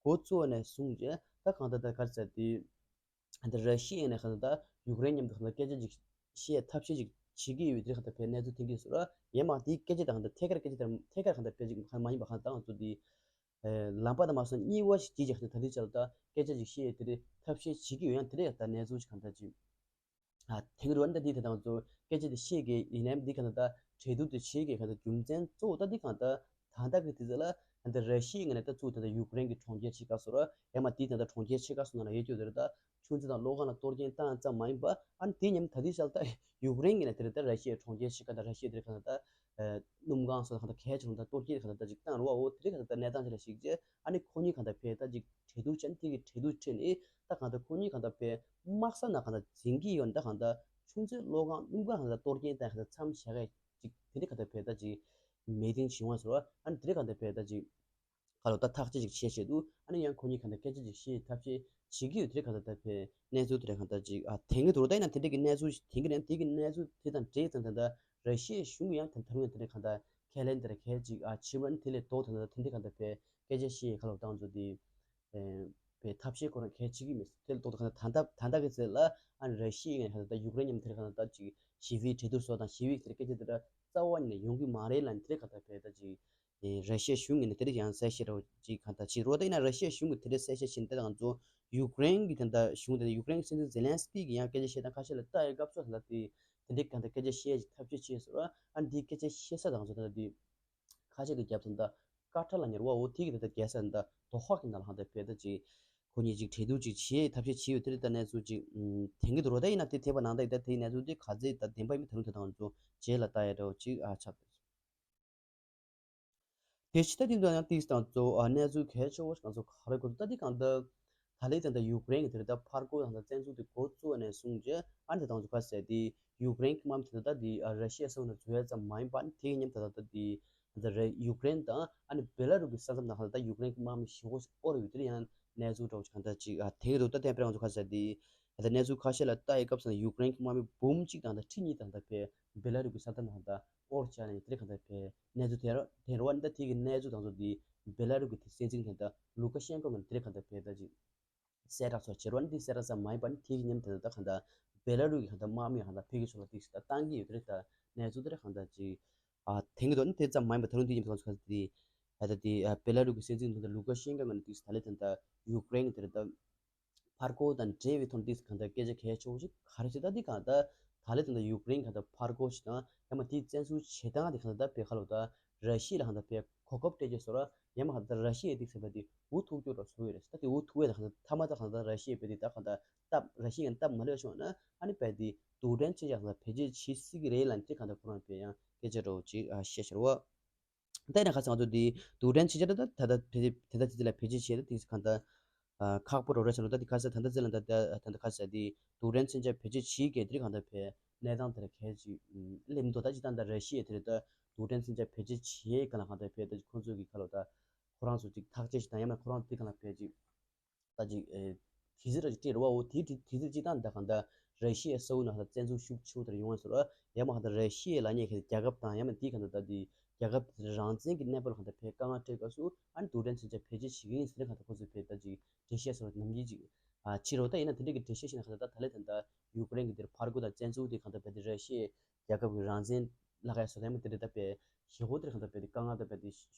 འགོ་བཙུགས་ནས་བཟུང་རྗེས་ད་གང་ལྟར་ད་ག་ཟེར་དེ། ད་ར་ཤི་ཡ་ནས་གང་ལྟར་ཡུཀ་རེན་མཉམ་དུ་གང་ལྟར་སྐད་ཆ་ཅིག་བཤད་ཐབས་ཤེས་ཅིག་བྱེད་ཀྱི་ཡོད་དེ་གང་ལྟར་ཕེ་གནས་ཚུལ་ཐོན་གྱི་ཡོད་ཟེར་ར། ཡང་མ་དེའི་སྐད་ཆ་དང་གང་ལྟར་ཐད་ཀར་སྐད་ཆ་དང་ཐད་ཀར་གང་ལྟར་ཕེ་ཅིག་གང་མ་ཡིན་པ་གང་ལྟར་ང་ཚོ་དེ་ལམ་པ་དང་མ་སོང་གཉིས་པ་ཞིག་བྱེད་ཅིག་གང་ལྟར་ད་ལྟའི་ཆར་ད་སྐད་ཆ་ཅིག་བཤད་དེ་ཐབས་ཤེས་བྱེད་ཀྱི་ཡོད། ཡང་དེ་འདྲ་ཡང་ད་གནས་ཚུལ་ཅིག་གང་ལྟར་ཅིག་ཨ་དེང་རུ་ཨ་ནི་ད་འདི་དེ་དང་ཚོ་སྐད་ཆ་དེ་བཤད་གི་ཡིན་ནའི་འདི་གང་ལྟར་ད་གྲོས་བསྡུར་དེ་བྱེད་གི་གང་ལྟར་རྒྱུ་མཚན་གཙོ་བོ་ད་འདི་གང་ལྟར་ད་ལྟ་གི་དུས་ཚོད་ལ་ད་ལྟ་ར་ཤི་ཡའི་ངོས་ནས་ད་ཚུར་ད་ལྟ་ཡུཀ་རེན་གྱི་གྲོང་ཁྱེར་ཆེ་ཁག་སོགས་ར་ཡང་མ་དེའི་ད་ལྟ་གྲོང་ཁྱེར་ཆེ་ཁག་སོགས་ནང་ལ་ཡོད་རྒྱུ་དེ་རེད། ད་ཆུ་མཛོད་དང་གློག་ཁང་ལ་གཏོར་སྐྱོན་བཏང་ཙམ་མ་ཡིན་པ་ཨ་ནི་དེ་མཉམ་ད་ལྟའི་ཆར་ད་ཡུཀ་རེན་གྱི་ནས་དེ་རེད། ད་ར་ཤི་ཡའི་གྲོང་ཁྱེར་ཆེ་ཁག་དང་ར་ཤི་ཡའི་དེ་རེད་གང་ལྟར་ད་སྣུམ་ཁང་སོགས་གང་ལྟར་གལ་ཆེ་རུང་ད་གཏོར་སྐྱོན་གང་ལྟར་ད་ཅིག་བཏང་རུ་བ། འོ་དེ་རེད་གང་ལྟར་ད་གནས་སྟངས་ཆེ་ལ་གཞིགས་རྗེས་ཨ་ནི་ཁོ་གཉིས་གང་ལྟར་ཕེ་ད་ཅིག་གྲོས་བསྡུར་བྱས་ནས་དེ་གི་གྲོས་བསྡུར་ཁྲོད་ནས་ད་གང་ལྟར་ཁོ་གཉིས་གང་ལྟར་ཕེ་དམག་ས་ནང་གང་ལྟར་འཛིང་གི་ཡོད་ད་གང་ལྟར་ཆུ་མཛོད་གློག་ཁང་སྣུམ་ཁང་གང་ལྟར་གཏོར་སྐྱོན་བཏང་གང་ལྟར་མཚམས་བཞག་གི་ཅིག་དེ་འདྲ་གང་ལྟར་ཕེ་ད་ཅིག་མི་ཏིང་བྱུང་བ་ཟེར་བ། ཨ་ནི་དེ་འདྲ་གང་ལྟར་ཕེ་ད་ཅིག་ཁ་ལོ་ད་ཐག་གཅོད་ཅིག་བྱེད་བྱེད་དུ་ཨ་ནི་ཡང་ཁོ་གཉིས་གང་ལྟར་སྐད་ཆ་ཅིག་བཤད་ཐབས་ཤེས་བྱེད་ཀྱི་ཡོད། དེ་འདྲ་གང་ལྟར་ཕེ་གནས་ཚུལ་དེ་འདྲ་གང་ལྟར་ཅིག་ཨ་དེང་གི་དུ་ད་ཡིན་ན་དེ་འདྲ་གི་གནས་ཚུལ་དེང་གི་ནས་དེ་གི་གནས་ཚུལ་དེ་དང་འབྲེལ་ཙང་ད་ལྟ་ར་ཤི་ཡའི་གཞུང་གི་ཡང་ད་ད་རུང་ཡང་དེ་འདྲ་གང་ལྟར་ཁས་ལེན་དེ་འདྲ་གལ་ཅིག་ཨ་ཕྱི་མ་ནི་དེ་ལས་ལྡོག་ད་ད་དེ་འདྲ་གང་ལྟར་ཕེ་སྐད་ཆ་བཤད་ཁ་ལོ་བཏང་ཚོ་དེ། པའི་ཐབས་ཤེས་ཁོ་རང་གལ་ཆེ་གི་མེད། དེ་ལ་ལྡོག་ད་གང་ལྟར་ད་ལྟ་གི་ཚེ་ལ་ཨ་ནི་ར་ཤི་ཡ་ཡིན་ན་ད་ལྟ་ཡུཀ་རེན་མཉམ་དེར་གང་ལྟར་ད་ཅིག་ཞི་བའི་གྲོས་བསྡུར་སོགས་དང་ཞི་བའི་དེར་སྐད་ཆ་དེ་འདྲ་རྩ་བ་ཉིད་ནས་ཡོང་གི་མ་རེད་ལ་ནི་དེ་གང་ལྟར་བས་ད་ཅིག་ར་ཤི་ཡའི་གཞུང་གིས་ནི་དེ་འདྲ་ཡང་གསལ་བཤད་རོགས་ཅིག་གང་ལྟར་བྱེད་རོགས། ད་ཡིན་ན་ར་ཤི་ཡའི་གཞུང་གིས་དེ་འདྲ་གསལ་བཤད་བྱེད་ནི་དེ་དང་ཚོ་ཡུཀ་རེན་གྱི་དེ་འདྲ་གཞུང་དེ་འདྲ་ཡུཀ་རེན་གྱི་སྲིད་འཛིན་ཛེ་ལན་སི་ཀི་གིས་ཡང་སྐད་ཆ་བཤད་སྟངས་ཁ་ཤས་ལ་ལྟ་ཡི་སྐབས་སུ་ད་ལྟ་དེ་དེ་འདྲ་གང་ལྟར་སྐད་ཆ་བཤད་ཅིག་ཐབས་ཤེས་བྱས་སོ་ར། ཨ་ནི་དེའི་སྐད་ཆ་བཤད་ས་དང་ཚོ་ད་ལྟ་དེ། ཁ་ཤས་ཀྱི་རྒྱབ་ཚང་ད་ཀ་ཁྲ་ལ་ཉར་བ་འོ་དེ་གི་ད་ལྟ་རྒྱལ་ས་ད་དོ་ཧ་གི་ནང་ལ་ཧང་ད་བེ་ད་ཅིག་ཁོ་གཉིས་ཅིག་གྲོས་བསྡུར་ཅིག་བྱེད་ཐབས་ཤེས་བྱེད་ཡོད་དེ་རེད། ད་གནས་ཚུལ་ཅིག་ཨུམ་དེང་གི་དུ་རོ་ད་ཡིན་ན་དེ་ཐེབས་པ་ནང་ད་ཡི་ད་དེའི་གནས་ཚུལ་དེ་ག་ཚད་ད་བདེན་པ་ཡིན་མིན་ད་རུང་དེ་དང་ཚོ་རྗེས་ལ་ལྟ་ཡ་འདྲ་བོ་ཅིག་ཨ་ཆགས། དེ་ཕྱི་ད་དེ་འདྲ་ཡང་ཏིས་དང་ཚོ་ཨ་གནས་ཚུལ་གལ་ཆེ་བོ་ང་ཚོ་ག་རེ་གོ་ད་དེ་གང་ད། ད་ལས་དེ་འདྲ་ཡུཀ་རེན་གྱི་དེ་རེད་ད་ཕར་རྒོལ་དང་ད་བཙན་འཛུལ་དེ་འགོ་བཙུགས་ནས་བཟུང་རྗེས་ཨ་ནི་དེ་དང་ཚོ་ག་ཟེར་དེ་ཡུཀ་རེན་གྱི་དམག་མི་དེ་ད་དེ་ཨ་ར་ཤི་ཡ་ས་ཁུལ་ནང་འཛུལ་ཡ་ཙམ་མ་ཡིན་པ་ཨ་ནི་དེ་གི་མཉམ་དེ་ད་ད་དེ་ད་རེ་ཡུཀ་རེན་དང་ཨ་ནི་བེ་ལ་རུ་གི་ས་མཚམས་ནང་ད་ད་ཡུཀ་རེན་གྱི་དམག་མི་ཞེ་པོ་ཞིག་དབོར་ཡོད་དེ་ཡང་གནས་ཚུལ་འདྲ་བོ་ཅིག་གང་ད་ཅིག་ཨ་དེ་གི་རུ་ད་བསྟན་པའི་ང་ཚོ་ག་ཟེར་དེ་ད་ད་གནས་ཚུལ་ཁ་ཤས་ལ་ལྟ་ཡི་སྐབས་སུ་ཡུཀ་རེན་གྱི་དམག་མི་འབུམ་གཅིག་དང་ད་ཁྲི་གཉིས་དང་ད་བེ་བེ་ལ་རུ་གི་ས་མཚམས་ནང་ད། དབོར་བྱས་ནས་དེ་གང་ལྟར་བས་གནས་ཚུལ་དེ་རུ་དེ་རུ་བ་ནི་ད་དེ་གི་གནས་ཚུལ་དང་ཚོ་དེ་བེ་ལ་རུ་གི་དེ་སྲིད་འཛིན་དེ་ད་ལུ་ཀ་ཤན་ཀོ་ངོས་ནས་དེ་གང་ལྟར་བས་ད་ཅིག་གསལ་བསྒྲགས་ཚོ་བྱེད་རུ་བ་ནི་དེ་གསལ་བསྒྲགས་ཙམ་མ་ཡིན་པ་ནི་དེ་གི་མཉམ་དེ་ད་གང་ལྟར་བེ་ལ་རུ་གི་གང་ལྟར་དམག་མི་གང་ལྟར་ཕེ་གི་ཕྱོགས་ལ་དེ་ཞིག་ད་བཏང་གི་ཡོད་དེ་རེད། ད་གནས་ཚུལ་དེ་གང་ལྟར་ཅིག་ཨ་དེང་གི་དོན་ནི་དེ་ཙམ་མ་ཡིན་པ་ད་རུང་དེ་ཡིན་པ་ཚོ་ག་ཚོད་དེ་ད་ད་དེ་བེ་ལ་རུ་གི་སྲིད་འཛིན་དེ་ད་ལུ་ཀ་ཤན་ཀོ་ངོས་ནས་དེ་ད་ལས་དེ་ད་ཡུཀ་རེན་གི་དེ་རེད་ད། ཕར་རྒོལ་དང་འབྲེལ་བའི་ཐོག་ནས་འདི་གང་ལྟར་སྐད་ཆ་གལ་ཆེ་བོ་ཞིག་ག་རེ་ཞིག་ད་འདི་གང་ལྟར་ད་ལས་ད་ལྟ་ཡུཀ་རེན་གང་ལྟར་ཕར་རྒོལ་ཞིག་དང་ཡང་མ་དེའི་བཙན་འཛུལ་བྱེད་སྟངས་འདི་གང་ལྟར་ད་བེ་ཁ་ལོ་ད་ར་ཤི་ཡ་ལ་གང་ལྟར་བེ་གོ་སྐབས་སྤྲད་རྒྱུ་བཟོ་ར་ཡང་མ་གང་ལྟར་ར་ཤི་ཡ་འདི་ཟེར་བ་འདི་འུ་ཐུག་རྒྱུ་ར་བཟོ་ཡོད་རེད། ད་དེ་འུ་ཐུག་ཡ་ད་གང་ལྟར་མཐའ་མ་ད་གང་ལྟར་ར་ཤི་ཡ་བེ་འདི་ད་གང་ལྟར་སྟབས་ར་ཤི་ཡ་གང་སྟབས་མ་ལེགས་བྱུང་ན་ཨ་ནི་བེ་འདི་རྡུལ་ཕྲན་ཆེ་ཡང་གང་ལྟར་བེད་སྤྱོད་བྱེད་སྲིད་ཀྱི་རེད་ལ་འདི་གང་ལྟར་ཁོ་རང་བེ་ཡང་སྐད་ཆ་འདྲ་བོ་ཅིག་བཤད་ཤར་བ། ད་ཡིན་ན་ཁ་སང་ང་ཚོ་འདི་རྡུལ་ཕྲན་ཆེ་ཆེ་ད་ད་ད་ད་བེད་དེ་ད་ད་དེ་ལ་བེད་སྤྱོད་བྱས་ད་དེ་གང་ལྟར་ ཁག་པོ་རོ་རེད་ཟེར་ནོ། ད་དེ་ག་ས་ད་ལྟ་ཚེ་ལ་ད་ད་ད་ག་ས་དེ་རྡུལ་ཕྲན་མཚོན་ཆ་བེད་སྤྱོད་བྱེད་མཁན་དེ་རིགས་གང་ལྟར་བས་གནས་སྟངས་དེ་ལ་གལ་ཆེ་སླེབས་འདུག་ད་ཅི་ད་ད་ར་ཤི་ཡ་དེ་རེད། ད་རྡུལ་ཕྲན་མཚོན་ཆ་བེད་སྤྱོད་བྱེད་མཁན་ལ་གང་ལྟར་བས་ད་ཅི་ཁོང་ཚོ་གི་ཁ་ལོ་ད་ཁོ་རང་ཚོ་ཅིག་ཐག་གཅོད་ཞིག་དང་ཡང་མིན་ཁོ་རང་དེ་གང་ལ་བས་ཅིག་ད་ཅིག་ཨེ། དེ་ཟེར་ར་ཅིག་སྤྲད་རོ་བ་འོ་དེ་དེ་དེ་ཟེར་ཅིག་དང་ད་གང་ད་ར་ཤི་ཡའི་ས་འོག་ནང་ད་བཙན་འཛུལ་ཤུགས་ཆེ་བོ་དེར་ཡོང་བ་ཟེར་རོ། ཡང་མ་གང་ད་ར་ཤི་ཡ་ལ་ཉེ་ཁེ་རྒྱལ་ཁབ་དང་ཡང་མ་དེ་གང་ད་ད་དེ་རྒྱལ་ཁབ་དེ་རང་བཙན་གྱི་གནས་བབ་ལ་གང་ད་ཕེ་དཀའ་ངལ་སྤྲད་སྐབས་སུ་ཨ་ནི་རྡུལ་ཕྲན་མཚོན་ཆ་བེད་སྤྱོད་བྱེད་ཀྱི་ཡིན་ཟེར་གང་ད་ཁོ་ཚོས་ཕེ་ད་ཅིག་འགྲེལ་བཤད་ཟེར་བ་ནམ་རྒྱུན་ཅིག་ཨ་ཕྱི་རོ་ད་ཡིན་ན་དེ་འདྲ་གི་འགྲེལ་བཤད་ཤིག་ན་གང་ད་ད་ད་ལེ་ད་ད་ཡུཀ་རེན་གྱི་དེར་ཕར་རྒོལ་དང་བཙན་འཛུལ་དེ་གང་ད་ཕེ་དེ་ར་ཤི་ཡའི་རྒྱལ་ཁབ་ཀྱི་རང་བཙན་ལ་ཁ་ཡ་སོ་ད་ཡང་མ་དེ་འདྲ་ད་ཕེ་ཞི་ཧོ་དེར་གང་ད་ཕེ་དེ་དཀའ་ངལ་ད་ཕེ་དེ་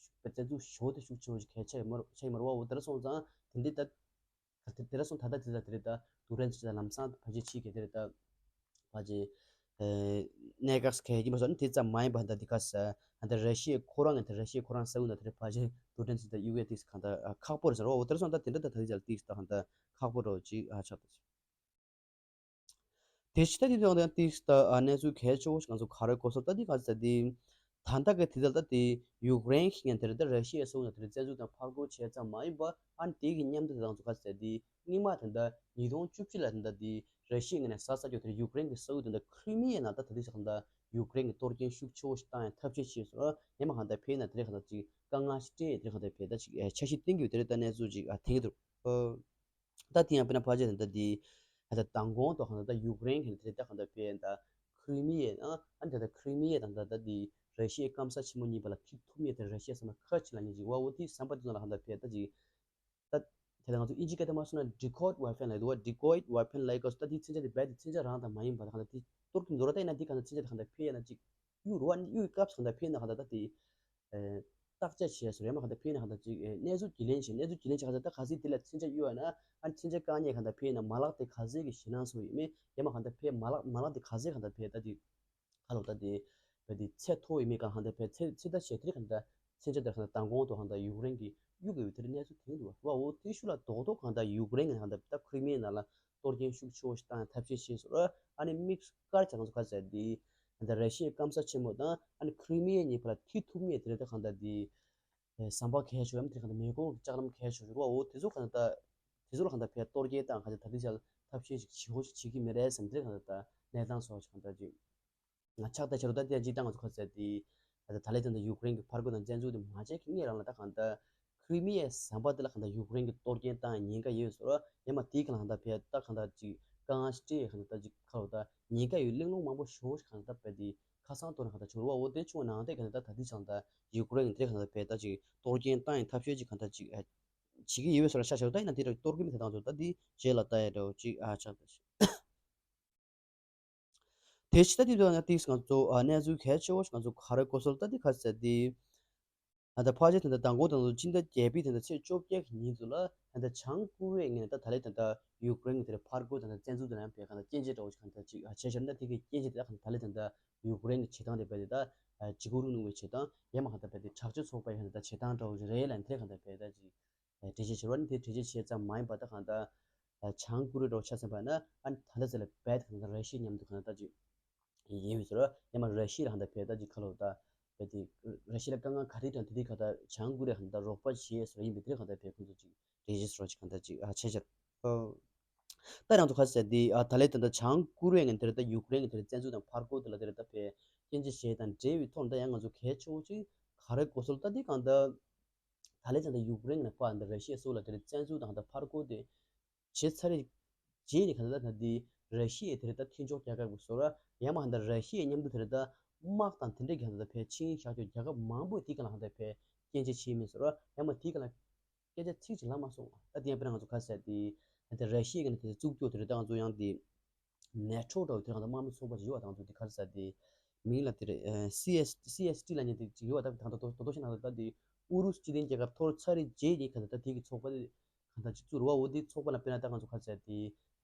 བཙན་འཛུལ་ཞི་ཧོ་དེ་ཤུགས་ཆེ་བོ་ཞིག་གལ་ཆེ་མ་ཆེ་མ་རོ་བ་འོ་དེ་ལ་སོང་ཙང་དེ་འདྲ་ད། ད་དེ་དེ་ར་སོང་ད་ལྟ་དེ་ལ་དེ་རེད་ད་རྡུལ་ཕྲན་ཚོ་ལམ་སང་ཕལ་ཆེར་ཕྱི་གི་དེ་རེད་ད་ཕལ་ཆེར་གནད་འགག་གལ་ཡིན་པ་སོགས་ནི་དེ་ཙམ་མ་ཡིན་པ་ད་འདི་ག་ས་ད་ར་ཤི་ཡའི་ཁོ་རང་གི་ད་ར་ཤི་ཡའི་ཁོ་རང་ས་འོག་ན་དེ་རེད་ཕལ་ཆེར་རྡུལ་ཕྲན་ཚོ་ད་ཡུ་ཨེ་ཏིག་གང་ད་ཁག་པོ་རེད་ཟེར་བ་འོ་དེ་ར་སོང་ད་དེ་འདྲ་ད་ད་དེ་ཙམ་ཏིག་ད་གང་ད་ཁག་པོ་རོ་ཅིག་ཨ་ཆགས་ད། དེ་ཕྱི་ད་དེ་དང་ཡང་ཏིག་ད་གནས་ཚུལ་གལ་ཆེ་བོ་ཞིག་ང་ཚོ་ག་རེ་གོ་སོང་ད་དེ་ག་ཚ་དེ། ད་ལྟ་གི་དེ་ལ་ད་དེ་ཡུཀ་རེན་གྱི་ངན་དེར་ད་ར་ཤི་ཡའི་ས་འོག་ན་དེར་བཙན་འཛུལ་དང་ཕར་རྒོལ་བྱས་ཙམ་མ་ཡིན་པ་ཨ་ནི་དེ་གི་མཉམ་དུ་དེ་དང་ཚོ་ག་ཚ་དེ་སྔོན་མ་དེ་འདྲ་ཉིས་སྟོང་བཅུ་གཅིག་ལ་དེ་འདྲ་དེ་ར་ཤི་ཡའི་ངན་ནས་ས་ས་ཀྱོ་དེར་ཡུཀ་རེན་གྱི་ས་འོག་དེ་འདྲ་ཁྲི་མི་ཡའི་ནང་ད་ད་དེ་ས་གང་ད་ཡུཀ་རེན་གྱི་གཏོར་སྐྱོན་ཤུགས་ཆེ་བོ་ཞིག་བཏང་ཡང་ཐབས་ཤེས་བྱས་སོང་ཡང་མ་གང་ད་ཕེ་ན་དེ་རེ་གང་ད་ཅིག་དཀའ་ངལ་ཞིག་སྤྲད་དེ་རེ་གང་ད་ཕེ་ད་ཅིག་འཆར་གཞི་བཏིང་གི་ཡོད་དེ་རེ་ད་གནས་ཚུལ་ཅིག་ཐེངས་འདུག་ད་དེ་ཡང་དཔེར་ན་ཕལ་ཆེར་ད་ལྟ་དེ་ད་ལྟ་མདང་དགོང་དུ་གང་ལྟར་ད་ཡུཀ་རེན་གྱི་དེ་ལྟ་གང་ལྟར་བས་ད་ཁྲི་མི་ཡ་ཨ་ད་ལྟ་ཁྲི་མི་ཡ་དང་ད་ལྟ་དེ་ར་ཤི་ཡའི་སྐམ་ས་ཆེན་མོ་གཉིས་བར་ལ་ཐིག་ཐུབ་མི་ཡ་དེ་ར་ཤི་ཡ་ས་མ་ཁ་ཆེ་ལ་ཉེ་ཅིག་བ་འོ་དེ་ཟམ་པ་དེ་ཚོ་ལ་གང་ལྟར་བས་ད་ཅིག་ད་དེ་ལ་ང་ཚོ་ཨིན་ཇི་སྐད་དུ་མ་སོང་ན་decoy weapon ལ་འདུག་བ། decoy weapon ལ་གོ་ད་དེ་མཚོན་ཆ་དེ་རྦད་དེ་མཚོན་ཆ་རང་དང་མ་ཡིན་པ་ད་གང་ལྟར་དེ་གཏོར་གི་འདོར་བ་ད་ཡིན་ན་དེ་གང་ལྟར་མཚོན་ཆ་དེ་གང་ལྟར་ཕེ་ཡ་ན་ཅིག་གཡུག་རུ་བ་གཡུག་སྐབས་སུ་གང་ལྟར་ཕེ་ན་གང་ལྟར་ད་དེ། བརྟག་དཔྱད་བྱས་སོ་རེད་མ་གང་ལྟར་ཕེ་ན་གང་ལྟར་ཅིག་གནས་ཚུལ་རྒྱུས་ལོན་བྱས་གནས་ཚུལ་རྒྱུས་ལོན་བྱས་གང་ལྟར་ད་ག་ཚོད་དེ་ལ་མཚོན་ཆ་གཡུག་བ་ན་ཨ་མཚོན་ཆ་བཀག་ཉེས་གང་ལྟར་ཕེ་ན་མ་ལག་དེ་ག་ཚོད་ཀྱི་ཞེད་སྣང་སོང་ཡོད་མེད་ཡ་མ་གང་ལྟར་ཕེ་མ་ལག་མ་ལག་དེ་ག་ཚོད་གང་ལྟར་ཕེ་ད་དེ་ཁ་ལོ་ད་དེ་བས་དེ་ཚད་མཐོ་ཡོད་མེད་གང་གང་ལྟར་ཕེ་ཚད་ཚད་ལྟ་བྱས་དེ་གང་ལྟར་མཚོན་ཆ་དེ་གང་ལྟར་མདང་དགོང་དུ་གང་ལྟར་ཡུཀ་རེན་གྱི་གཡུག་གི་ཡོད་དེ་གནས་ཚུལ་དེ་འདུག་བ་འོ་དེ་ཤུ་ལ་རྡོག་རྡོག་གང་ལྟར་ཡུཀ་རེན་གྱི་གང་ལྟར་ད་ཁྲི་མི་ཡའི་ནང་ལ་གཏོར་སྐྱོན་ཤུགས་ཆེ་བོ་ཞིག་བཏང་ཡ་ཐབས་ཤེས་བྱས་སོ་ར་ཨ་ནི་དམིགས་བཀར་བྱས་ང་ཚོ་ག་ཚད་དེ། ད་ར་ཤི་ཡའི་སྐམ་ས་ཆེན་མོ་དང་ཨ་ནི་ཁྲི་མི་ཡའི་གཉིས་བར་ལ་ཐིག་ཐུབ་ངེས་དེ་རེད་ད་གང་ལྟར་དེ། ཟམ་པ་གལ་ཆེ་བ་དེ་གང་ལྟར་མེ་འཁོར་གྱི་ལྕགས་ལམ་གལ་ཆེ་བ་རེད་བ་འོ་དེ་ཚོ་གང་ལྟར་ད། དེ་ཚོ་ལ་གང་ལྟར་ཕེ་གཏོར་སྐྱོན་དང་གང་ལྟར་ད་དེ་ཆ་ཐབས་ཤེས་ཤིག་བྱེད་ཧོ་ཞིག་བྱེད་ཀྱི་མེད་རེད་བསམ་དེ་གང་ལྟར་ད་གནས་སྟངས་སོགས་ཀྱི་གང་ལྟར་ཅིག་ང་ཆགས་ད་ཆ་རུ་ད་དེ་ཅིག་ད་ང་ཚོ་ག་ཚད་དེ། ད་ད་ལས་ད་ད་ཡུཀ་རེན་གྱི་ཕར་རྒོལ་དང་བཙན་འཛུལ་དེ་མ་བྱས་ཀྱི་ངེས་རང་ལ་ད་གང་ལྟར། ཁྲི་མི་ཡའི་ཟམ་པ་དེ་ལ་གང་ལྟར་ཡུཀ་རེན་གྱི་གཏོར་སྐྱོན་བཏང་ཉེན་ཁ་ཡོད་ཟེར་བ་ཡང་མ་དེའི་གང་ལ་གང་ལྟར་ཕེ་ད་གང་ལྟར་ཅིག་དཀའ་ངལ་ཞིག་སྤྲད་གང་ལྟར་ཅིག་ཁ་ལོ་ད་ཉེན་ཁ་ཡོད་གླེང་སློང་མང་པོ་ཞོ་ཞིག་གང་ལྟར་ཕེ་དེ་ཁ་སང་ཐོག་ནས་གང་ལྟར་བྱུང་རུ་བ་འོ་དེ་བྱུང་བ་ནང་དེ་གང་ལྟར་ད་དེ་ཆང་ལྟར་ཡུཀ་རེན་གྱི་དེ་གང་ལྟར་ཕེ་ད་ཅིག་གཏོར་སྐྱོན་བཏང་ཡིན་ཐབས་ཤེས་ཅིག་གང་ལྟར་ཅིག་བྱེད་ཀྱི་ཡོད་ཟེར་བ་ཤ་ཤ་ད་ཡིན་ན་དེ་ར་གཏོར་གྱི་མི་དེ་དང་ཚོ་ད་དེ་རྗེས་ལ་ལྟ་ཡ་འདྲ་བོ་ཅིག་ཨ་ཆགས་ད་ཞིག་དེ་ཕྱི་ད་དེ་དུས་ན་ཏིག་ང་ཚོ་ཨ་གནས་ཚུལ་གལ་ཆེ་བོ་ཞིག་ང་ཚོ་ག་རེ་གོ་སོང་ད་དེ་ག་ཚད་དེ། ད་ལྟ་ཕལ་ཆེར་ད་ལྟ་མདང་དགོང་དང་ཚོ་སྤྱི་ཟླ་བརྒྱད་པའི་ད་ལྟ་ཚེས་བཅོ་བརྒྱད་ཀྱི་ཉིན་ཚོ་ལ་ད་ལྟ་བྱང་ཀོ་རི་ཡའི་ངོས་ནས་ད་ད་ལྟའི་ད་ལྟ་ཡུཀ་རེན་གྱི་དེར་ཕར་རྒོལ་དང་ད་བཙན་འཛུལ་དེ་ལ་ཡང་བས་གང་ལྟར་སྐྱོན་བརྗོད་འདྲ་བོ་ཞིག་གང་ལྟར་ཅིག་ཨ་བྱས་ཤར་ན་དེ་གི་སྐྱོན་བརྗོད་དེ་ད་གང་ལྟར་ད་ལྟའི་ད་ལྟ་ཡུཀ་རེན་གྱི་བྱེད་སྟངས་དེ་བས་དེ་ད་ཇི་གུ་རུ་ནུ་བའི་བྱེད་སྟངས་ཡང་མ་གང་ལྟར་བས་དེ་དྲག་སྤྱོད་ཚོགས་པ་ཡང་ད་ལྟ་བྱེད་སྟངས་འདྲ་བོ་ཞིག་རེད་ལ་དེ་གང་ལྟར་བས་ད་ཅིག་འགྲེལ་བཤད་བྱེད་རོགས་ནི་དེ་འགྲེལ་བཤད་བྱེད་ཙམ་མ་ཡིན་པ་ད་གང་ལྟར་བྱང་ཀོ་རི་རོ་ཆ་ཚན་པ་ན་ཨ་ནི་ད་ལྟ་ཟེར་ལ་བས་ད་གང་ལྟར་ར་ཤི་ཡ་མཉམ་དུ་གང་ལྟར་ད་ཅིག་ཡིན་ཡོད་ཟེར་རོ། ཡང་མ་ར་ཤི་ཡ་ལ་གང་ལྟར་བས་ད་ཅིག་ཁ་ལོ་ད་བས་དེ་ར་ཤི་ཡ་ལ་དཀའ་ངལ་ག་རེ་དང་དེ་དེ་ག་ད་བྱང་ཀོ་རི་ཡ་གང་ལྟར་རོགས་པ་བྱེད་ཟེར་ཡིན་པའི་དེ་གང་ལྟར་བས་ཁོང་ཚོ་ཅིག་འགྲེལ་བཤད་ཟེར་རོ་ཅིག་གང་ལྟར་ཅིག་ཨ་ཆེ་ཆེར་ད་རང་ཚོ་ཁ་ཟེར་དེ་ཨ་ད་ལྟའི་ད་ལྟ་བྱང་ཀོ་རི་ཡ་ངན་དེར་ད་ཡུཀ་རེན་གྱི་དེར་བཙན་འཛུལ་དང་ཕར་རྒོལ་དེ་ལ་དེར་ད་བས་སྐྱོན་བརྗོད་བྱས་དང་འབྲེལ་བའི་ཐོག་ད་ཡང་ང་ཚོ་གལ་ཆེ་བོ་ཅིག་ག་རེ་གོ་སོང་ད་དེ་གང་ལྟར། ད་ལན་ཙང་ད་ཡུཀ་རེན་ནས་ཕར་འདི་ར་ཤི་ཡའི་སོགས་ལ་དེ་རིང་བཙན་འཛུལ་དང་ད་ཕར་རྒོལ་དེ་བྱེད་ཚར་རེད། རྗེས་ནས་ག་ད་ད་འདི་ར་ཤི་ཡའི་དེ་རིང་ད་མཐུན་ཕྱོགས་རྒྱལ་ཁབ་ཀྱི་སོགས་ལ་ཡང་མ་ད་ར་ཤི་ཡའི་མཉམ་དུ་དེ་རིང་ད་དམག་དང་དེ་འདྲའི་ག་ད་ད་ཕལ་ཆེར་ཤར་ཕྱོགས་རྒྱལ་ཁབ་མང་པོས་དེ་ག་ལ་ག་ད་ཕལ་སྐྱོན་བརྗོད་བྱས་མེད་སོགས་ལ་ཡང་མ་དེ་ག་ལ་སྐད་ཆ་ཚིག་ཅིག་ལབ་མ་སོང་། ད་དེ་ཡང་དཔེར་ན་ང་ཚོ་ག་ཟེར་དེ་ད་ར་ཤི་ཡའི་ག་ནས་དེ་བཙུགས་རྒྱུ་དེ་རིང་ད་ང་ཚོ་ཡང་དེ། ནེ་ཊོ་འདྲ་བོ་དེ་རང་དང་དམག་མི་ཚོགས་པ་ཅིག་ཡོད་པ་དང་ཚོ་དེ་ག་རེ་ཟེར་དེ། མིང་ལ་དེ་རེད། སི་ཨེས་སི་ཨེས་ཊི་ལ་ཉེ་དེ་ཅིག་ཡོད་པ་དང་དང་དང་དོ་དོ་ཤ་ནང་ད་དེ་ཨུ་རུ་སུ་སྤྱི་མཐུན་རྒྱལ་ཁབ་འཐོར་ཚར་རེད་རྗེས་ཉེ་ག་ད་ད་དེ་གི་ཚོགས་པ་དེ་ག་ད་ཅིག་བཙུགས་རེད་བ། འོ་དེ་ཚོགས་པ་ལ་དཔེར་ན་ད་ང་ཚོ་ག་རེ་ཟེར་དེ་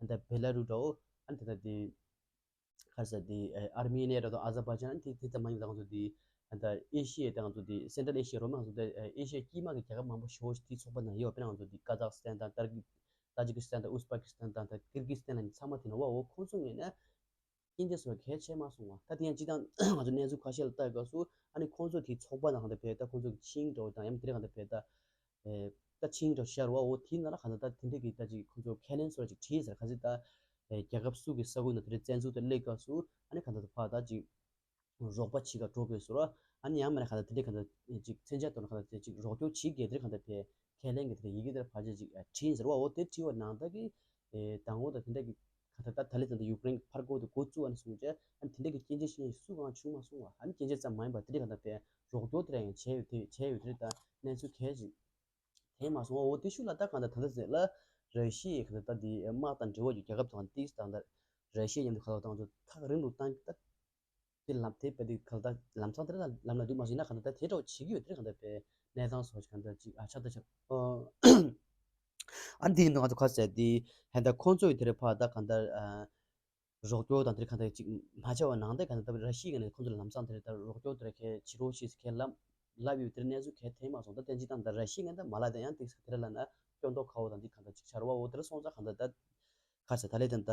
ད་བེ་ལ་རུ་འདྲ་བོ་ཨ་ད་ད་དེ་ག་རེ་ཟེར་དེ་ཨར་མེ་ནི་ཡ་འདྲ་དང་ཨ་ཛར་བྷའི་ཇན་དེ་དེ་ཙམ་མ་ཡིན་པ་ད་ང་ཚོ་དེ་ད་ཨེ་ཤི་ཡའི་ད་ང་ཚོ་དེ་སེན་ཊྲལ་ཨེ་ཤི་ཡ་རོ་མ་ང་ཚོ་དེ་ཨེ་ཤི་ཡ་དཀྱིལ་མ་གི་རྒྱལ་ཁབ་མང་པོ་ཞེ་པོ་ཞིག་དེ་ཚོགས་པ་ནང་ཡོད་པ་དཔེར་ན་ང་ཚོ་དེ་ཀ་ཛག་སི་ཐན་དང་ཏར་ཀི། ཏཱ་ཇི་ཀི་སི་ཐན་དང་ཨུ་ཛི་པ་ཀི་སི་ཐན་དང་ད་ཀིར་གི་སི་ཐན་ལ་ཚང་མ་དེ་ནང་བ་འོ་ཁོང་ཚོ་ངོས་ནས་སྐྱོན་བརྗོད་སོགས་གལ་ཆེ་མ་སོང་བ། ད་དེ་ཡང་སྤྱི་བཏང་ང་ཚོ་གནས་ཚུལ་ཁ་ཤས་ལ་ལྟ་སྐབས་སུ་ཨ་ནི་ཁོང་ཚོ་དེའི་ཚོགས་པ་ནང་ད་བས་ད་ཁོང་ཚོ་གི་ཆིངས་འགྲོ་དང་ཡང་དེ་རེད་གང་ད་བས་ད་ཨེ་ ད་ཕྱིན་འགྲོ་ཤར་བ་འོ་དེའི་ནང་ལ་གང་ལྟར་ད་དེ་འདྲ་གི་ད་ཅིག་ཁོ་ཚོ་ཁས་ལེན་སོགས་ཅིག་བྲིས་ཟེར། ག་ཚོད་ད་རྒྱལ་ཁབ་སུ་གི་ས་ཁུལ་ནང་དེ་འདྲ་བཙན་འཛུལ་དུ་སླེབས་སྐབས་སུ་ཨ་ནི་གང་ལྟར་ཕར་ད་ཅིག་རོགས་པ་བྱེད་ག་འགྲོ་དགོས་ཟེར་བ། ཨ་ནི་ཡང་མིན་ན་གང་ལྟར་དེ་འདྲ་གང་ལྟར་ཅིག་མཚོན་ཆ་གཏོར་ན་གང་ལྟར་དེ་ཅིག་རོགས་སྐྱོར་བྱེད་དགོས་དེ་གང་ལྟར་ཕར་ཁས་ལེན་གྱི་དེ་འདྲ་ཡི་གེ་དེར་ཕར་ཅིག་ཅིག་བྲིས་ཟེར་བ། འོ་དེ་བྲིས་པ་ནང་ལྟར་གི་ཨེ་མདང་དགོང་དང་དེ་འདྲ་གི་གང་ལྟར་ད་ད་ལས་ད་ལྟ་ཡུཀ་རེན་གྱི་ཕར་འགོ་དེ་འགོ་བཙུགས་ཨ་ནི་སོང་རྗེས་ཨ་ནི་དེ་འདྲ་གི་སྐྱོན་བརྗོད་བྱེད་མཁན་སུ་གང་བྱུང་མ་སོང་བ། ཨ་ནི་སྐྱོན་བརྗོད་ཙམ་མ་ཡིན་པར་དེ་འདྲ་གང་ལྟར་ཕར་རོགས་སྐྱོར་དེ་འདྲ་ཡང་བྱས་ཡོད་དེ་བྱས་ཡོད་དེ་འདྲ་ད་གནས་ཚུལ་གལ་ཆེ་དེ་མ་སོང་བ། འོ་དེ་ཤུགས་ལ་ད་གང་ལྟར་ད་ལྟ་ཟེར་ལ་ར་ཤི་ཡའི་གང་ལྟར་ད་དེ་དམག་དང་འབྲེལ་བ་ཡོད་རྒྱལ་ཁབ་དང་ཏིས་དང་ད་ར་ཤི་ཡ་མཉམ་དུ་གང་ལྟར་ད་ང་ཚོ་ཐག་རིང་དུ་བཏང་ད་དེ་ལམ་དེ་བས་དེ་གང་ལྟར་ལམ་སང་དེ་ལ་ལམ་ལ་འདུག་མ་སོང་ཡིན་ན་གང་ལྟར་ད་དེ་འདྲ་བྱེད་ཀྱི་ཡོད་དེ་གང་ལྟར་པའི་གནས་སྟངས་སོགས་གང་ལྟར་ཅིག་ཨ་ཆགས་ད་ཆགས་ཨ་འདི་ཡིན་ད་ང་ཚོ་ཁ་ཟེར་དེ་ཧན་ད་ཁོང་ཚོ་ཡི་དེ་རེ་ཕ་ད་གང་ལྟར་ཨ། རོགས་སྐྱོར་དང་དེར་གང་ལྟར་ཅིག་མ་བྱས་པ་ནང་དེ་གང་ལྟར་ར་ཤི་ཡ་ནས་ཁོང་ཚོ་ལ་ལམ་སང་དེར་ད་རོགས་སྐྱོར་དེར་ཁས་ཕྱི་རོགས་ཤིག་ཁས་ལབ་ལབ་ཡོད་དེར་གནས་ཚུལ་གས་ཐེ་མ་སོང་། ད་བསྟན་ཅི་དང་ད་ར་ཤི་ཡ་ནས་ད་མ་ལ་དེ་ཡང་ཏིག་དེར་ལ་ན་སྐྱོན་ཏོག་ཁ་བོ་དང་འདི་གང་ལྟར་ཅིག་ཆར་བ་འོ་དེར་སོང་ཙང་གང་ལྟར་ད་ཁ་ས་ད་ལེ་དང་ད་